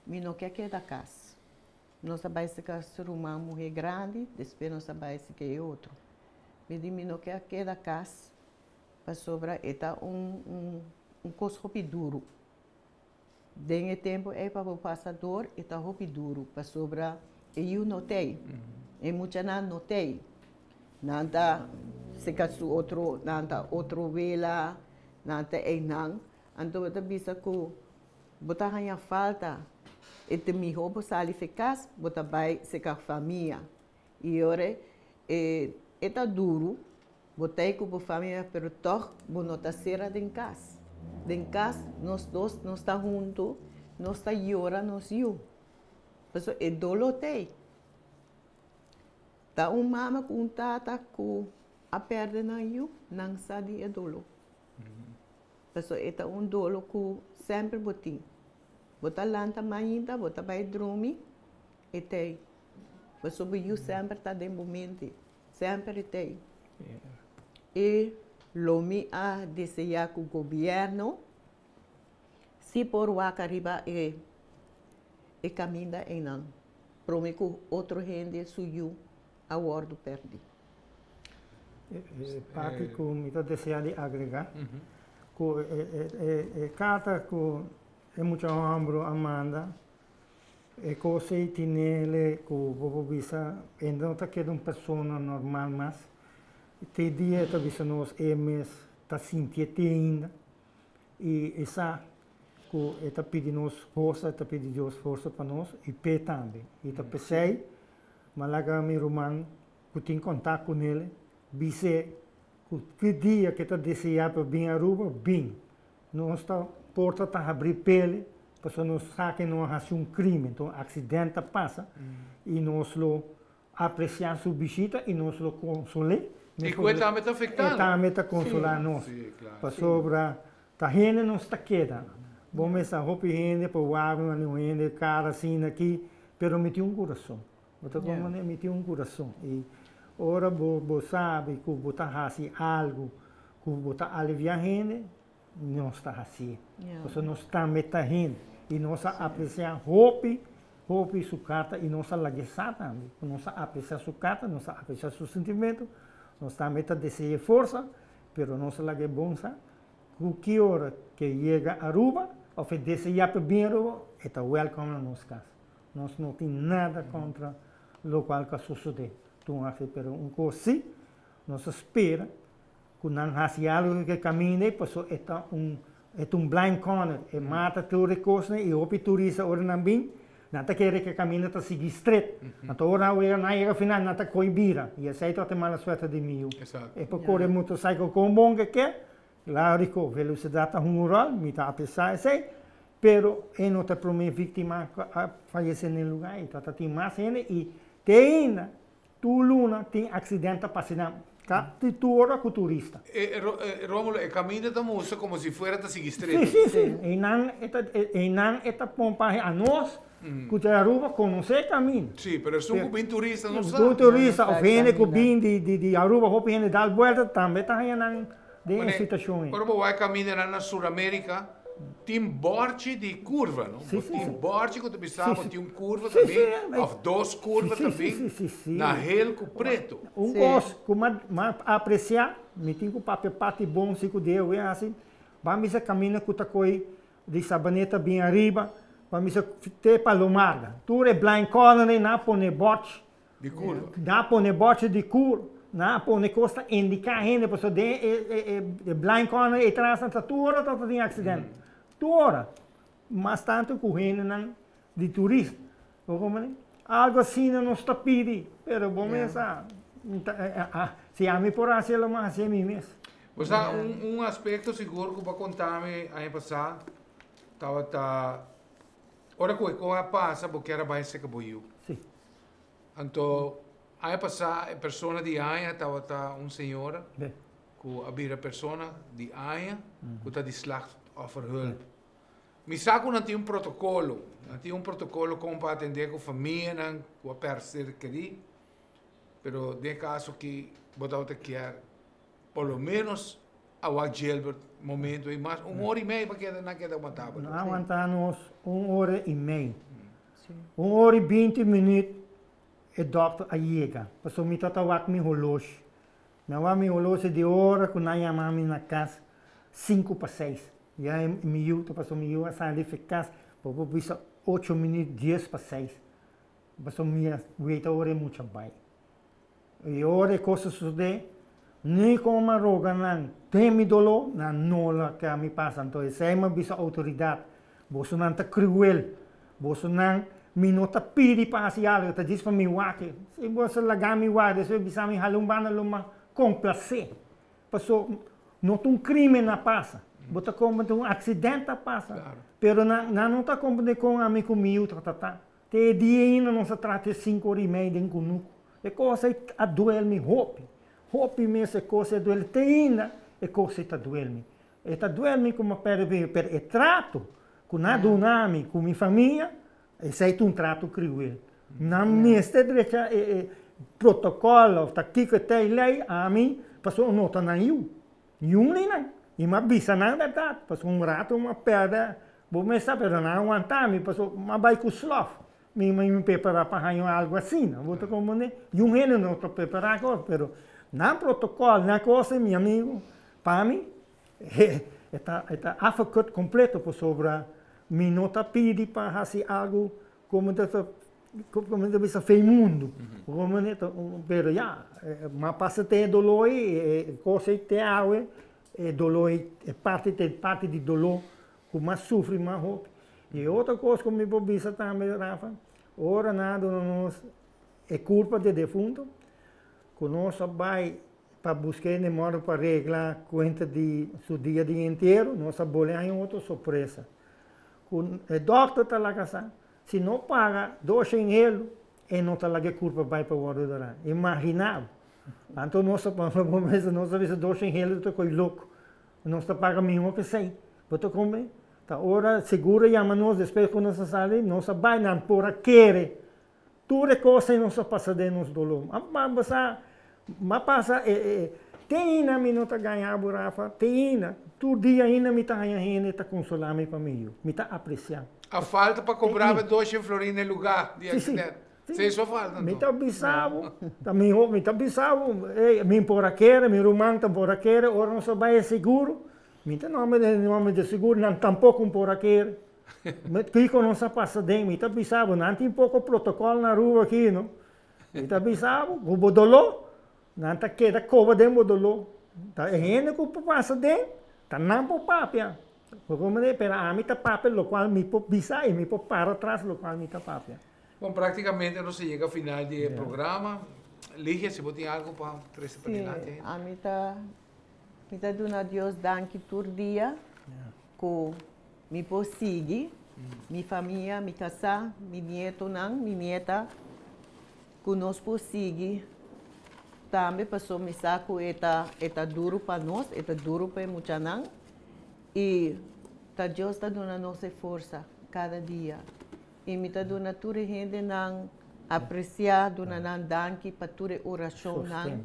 mi no ke keda cas. Nos a bai seka su ruman muhé grandi, despues nos a bai seka e otro. Mi di mi no ke a keda kas pasobra e ta un un kos hopi duru. Den e tempu ei pa bo pasa dor e ta hopi duru pasobra e yu no t'ei, e muchanan no t'ei. Nan ta seka su otro, nan ta otro wela, nan ta einan. Anto bo ta bisa ku Bo ta haña falta, e ta mihó bo sali fe kas, bo ta bai seka famia. I ora e e ta duru, bo ta ei ku bo famia, pero tòg bo no ta sera den kas. Den kas nos dos nos ta huntu, nos ta yora nos yu, pasobra e doló ta ei. Ta un mama ku un tata ku a pèrdè nan yu, nan sa di e doló. Pasobra e ta un dolo ku semper bo tin. Bo ta lanta mainta, bo ta bai drumi, e t'ei. Pasobra bo yu semper ta den bo mente, semper e t'ei. I lo mi a deseá ku gobièrnu si por wak ariba e e kaminda einan, promé ku otro hende su yu a wòrdu pèrdí. E parti ku mi ta deseá di agregá, ku e karta ku e mucha hòmber a manda, e kos ei tinele ku bo por bisa e no ta keda un persona normal mas. Te dia e ta bisa nos e mes ta sintié te ainda i e sa ku e ta pidi nos forsa, e ta pidi Dios forsa pa nos i p'e tambe. I ta p'esei mi a laga mi ruman ku tin kontak ku nel, bis'é ku ki dia ku e ta deseá pa bin Aruba, bin. Nos ta porta ta habrí p'el, pasobra nos sa ku e no a hasi un krímen, ta un aksident a pasa, i nos lo apresiá su bishita i nos lo konsol'é. I ku e tambe ta afektá, no? E tambe ta konsolá nos, pasobra ta hende nos ta keda. Bo mester hopi hende por wak un hende kara asina aki, pero mi tin un kurason. Bo ta comprende? Mi tin un curason y ora bo bo sabi cu bo ta haci algo cu bo ta alivia hende, nos ta hacié. Pasobra nos tambe ta hende y nos a aprecia hopi, hopi su carta y nos a lagu'e sa tambe cu nos a aprecia su carta, nos a aprecia su sentimento, nos tambe ta dese'e forsa, pero nos a lagu'e bon sa cu ki ora ke yega Aruba of e desea pa bin Aruba, e ta welcome na nos cas. Nos no tin nada kontra lokual ku a sosodé tur aki, pero un kos sí, nos ta spera ku nan hasi algu ku e kaminda ei, pasobra e ta un e ta un blind corner, e mata tur e kosnan i hopi turista ora nan bin, nan ta kere ku e kaminda ta sigui stret, anto ora nan wega nan yega final nan ta koi bira, i esei tabata e mala suerte di mi yu. E por kore motorcycle kon bon ku e ke, Claro ku velosidat ta hunga un ròl, mi ta apresiá esei, pero e no ta e promé víktima ku a fayesé na e lugá ei. Ta tin mas hende i te ainda tur luna tin aksident ta pasa einan, ta di tur ora ku turista. Rómulo, e kaminda ta mustra komo si fuera ta sigui streto. Sí, sí, sí. Einan e ta, einan e ta pompa anos ku ta di Aruba konosé e kaminda. Sí, pero esun ku bin turista no sa. Tur turista òf hende ku bin di Aruba, hopi hende dal buelta tambe ta haña nan den e situashon ei. Ora bo wak kamindanan na Sur Amerika, tin bòrchi di kurva, no? Bo tin bòrchi ku ta bisa bo tin un kurva ta bin, òf dos kurva ta bin na hel ku pretu. Un kos ku mi a apresiá, mi tin ku papia parti bon si ku Deus a hasi, ban bisa kaminda ku ta koi Di Sabaneta bin ariba pa misa te pa Lomarga. Tur e blind corner ei nan a pone bòrchi. Di kurva. Nan a pone bòrchi di kur, nan a pone kos ta indiká hende pasobra den e blind corner ei tras nan ta tur ora ta tin aksident. Tur ora. Mas tantu ku hendenan di turista. Bo comprende? Algo asina nos ta pidi, pero bo mes sa, si ami por hasi lo mi hasi mi mes. Bo sa un aspecto sigur cu bo a conta mi aña pasa tabata ora cu e cosa a pasa bo kier a bay seca bo yu. Si. Anto aña pasa e persona di aña tabata un señora. Be. ku a bira persona di aña ku ta di slachtofferhulp. Mi sa ku nan tin un protokolo, nan tin un protokolo kon pa atendé ku famianan ku a pèrdè ser kerí, pero den e kaso aki bo tabata kier por lo ménos a wak Gilbert momento ei mas un ora i mei pa keda nan keda wantá bo. Nan a wantá nos un ora i mei. Un ora i binti minüt e dòkter a yega, pasobra mi tabata wak mi holoshi. Mi a wak mi holoshi di ora ku nan yama mi na kas sinku pa seis. Ya mi yu ta pasobra mi yu a sali fi kas bo por bisa ocho minüt dies pa seis. Pasobra mi a weta ora e mucha bai. I ora e kos a sosodé, ni kon mi a roga nan den mi doló, nan no laga mi pasa. Anto esei mi a bisa outoridat, Bosonan ta kruel, bosonan, mi no ta pidi pa hasi algu, ta djis pa mi wak. Si boso laga mi wak, despues bisa mi hala un banda lo mi komplasé. Paso no ta un krimen a pasa, bo ta komprende un aksident a pasa, pero nan no ta komprende kon ami ku mi yu ta tratá. Te e dia ainda nos a trata e sinku ora i mei den kunuku. E kos ei a duel mi hopi, hopi mes e kos ei a duel, te ainda e kos ei ta duel mi. E ta duel mi ku mi a pèrdè mi pero e trato ku nan a duna mi ku mi famia, esei ta un trato kriuel. Nan mester drecha e protokòl òf ta kiko e ta e lei, ami pasobra no ta nan yu. Niun di nan. I mi a bisa nan bèrdat, pasobra un rato mi a pèrdè Bo mes sa, pero nan a wanta mi paso m'a bai ku slof. Mi mi prepará pa haña algu asina. Bo ta komprendé? I un hende no ta prepará kos, pero nan protokòl, nan kos, mi amigu, pa mi e ta e ta afekut kompleto pasobra mi no ta pidi pa hasi algu komo ta komo ta bisa fei mundu. Bo komprendé? Pero ya, m'a pasa te e doló ei, e kos ei te awe, e doló ei, e parti ta e parti di doló Ku mas sufri mas hopi. I e otro kos ku mi por bisa tambe, Rafa, ora nan a duna nos e kurpa di e defuntu, ku nos a bai pa busk'é den modo pa regla kuenta di su dia di entiero, nos a bole haña un otro sorpresa. Ku e dòkter ta laga sa, si no paga doshen helu, e no ta laga e kurpa bai pa wòrdu dorá. Imaginá bo. Anto nos a nos a bisa doshen helu ta koi loko. Nos ta paga mihó ku esei. Bo ta kombe? Ta ora seguro yama nos despues ku nos a sali, nos a bai, nan por a kere. Tur e kos ei nos a pasa den nos doló. Ma bo sa, m'a pasa e e te ainda mi no ta gaña bo Rafa, te ainda. Tur dia ainda mi ta haña hende ta konsolá mi pa mi yu. Mi ta apresiá. A falta pa kobraba doshen florin na e lugá di aksident. Sí, so falta Mi ta bisa bo, ta miho, mi ta bisa bo, ey, mi por a kere, mi ruman ta por a kere, ora nos a bai e seguro, mi ta nomber den nomber di seguro, nan tampoco por a kere. Kiko nos a pasa den, mi ta bisa bo, nan tin poco protocol na Aruba aki, no. Mi ta bisa bo, ku bo doló, nan ta keda koba den bo doló. Ta e hende ku por pasa den, ta nan por papia. Bo comprende? Pero ami ta papia locual mi por bisa y mi por para tras locual mi ta papia. Bon, prácticamente nos a yega final di e programa. Ligia, si bo tin algo pa trese pa dilanti. Sí, ami ta, mi ta duna Dios danki tur dia ku mi por sigui mi famia, mi kasá, mi nietonan, mi nieta, ku nos por sigui tambe pasobra mi sa ku e ta, e ta duru pa nos, e ta duru pa e muchanan i ta Dios ta duna nos e forsa kada dia. I mi ta duna tur e hendenan apresiá, duna nan danki pa tur e orashonnan.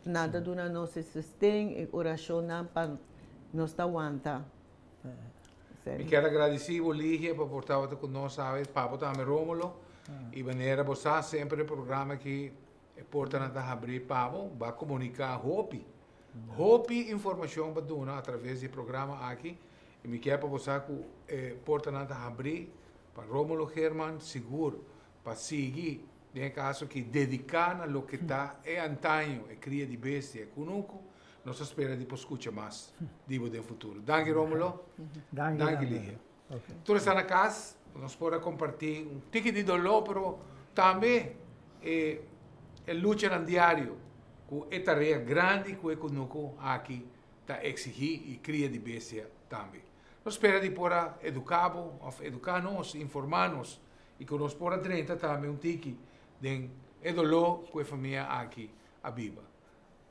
Nan ta duna nos e sosten, e orashonnan pa nos ta wanta. Mi kier a gradisí bo Ligia pa por tabata ku nos awe, pa bo tambe Rómulo. I manera bo sa semper e programa aki e portanan ta habrí pa bo, bo a komuniká hopi, hopi informashon bo a duna atraves di e programa aki. I mi kier pa bo sa ku e portanan ta habrí pa Rómulo Geerman sigur pa sigui den e kaso aki dediká na loke ta e antaño, e kria di bestia, e kunuku. Nos ta spera di por skucha mas di bo den futuro. Danki Rómulo. Danki Ligia. Tur esnan na kas, nos por a kompartí un tiki di doló pero tambe e e luchanan diario ku e tarea grandi ku e kunuku aki ta exigí i kria di bestia tambe. Nos spera di por a eduká bo òf eduká nos, informá nos i ku nos por a drenta tambe un tiki den e doló ku e famia aki a biba.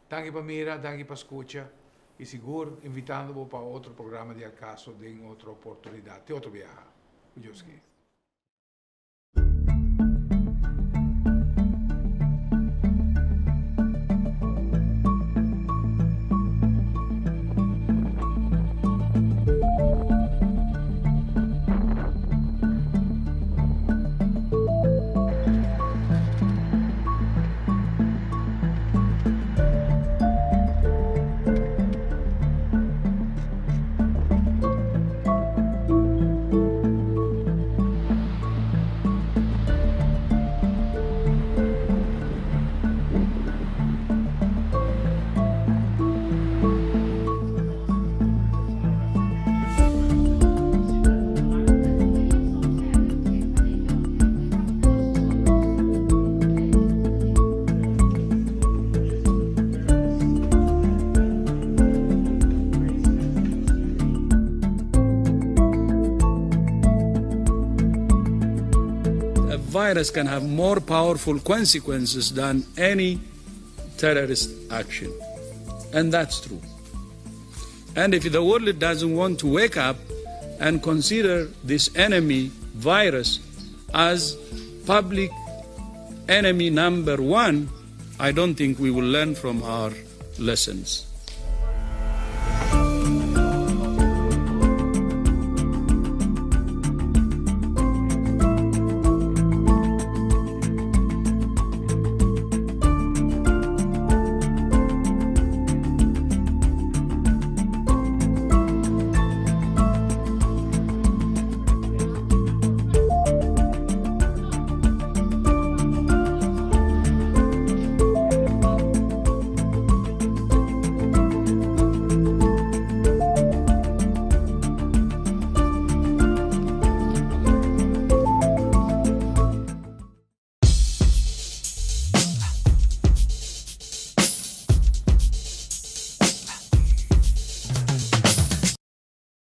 Danki pa mira, danki pa skucha. I sigur invitando bo pa otro programa di Al Caso den otro oportunidad. Te otro biaha. Cu Dios ke. A virus can have more powerful consequences than any terrorist action. And that's true. And if the world doesn't want to wake up and consider this enemy virus as public enemy number one, I don't think we will learn from our lessons.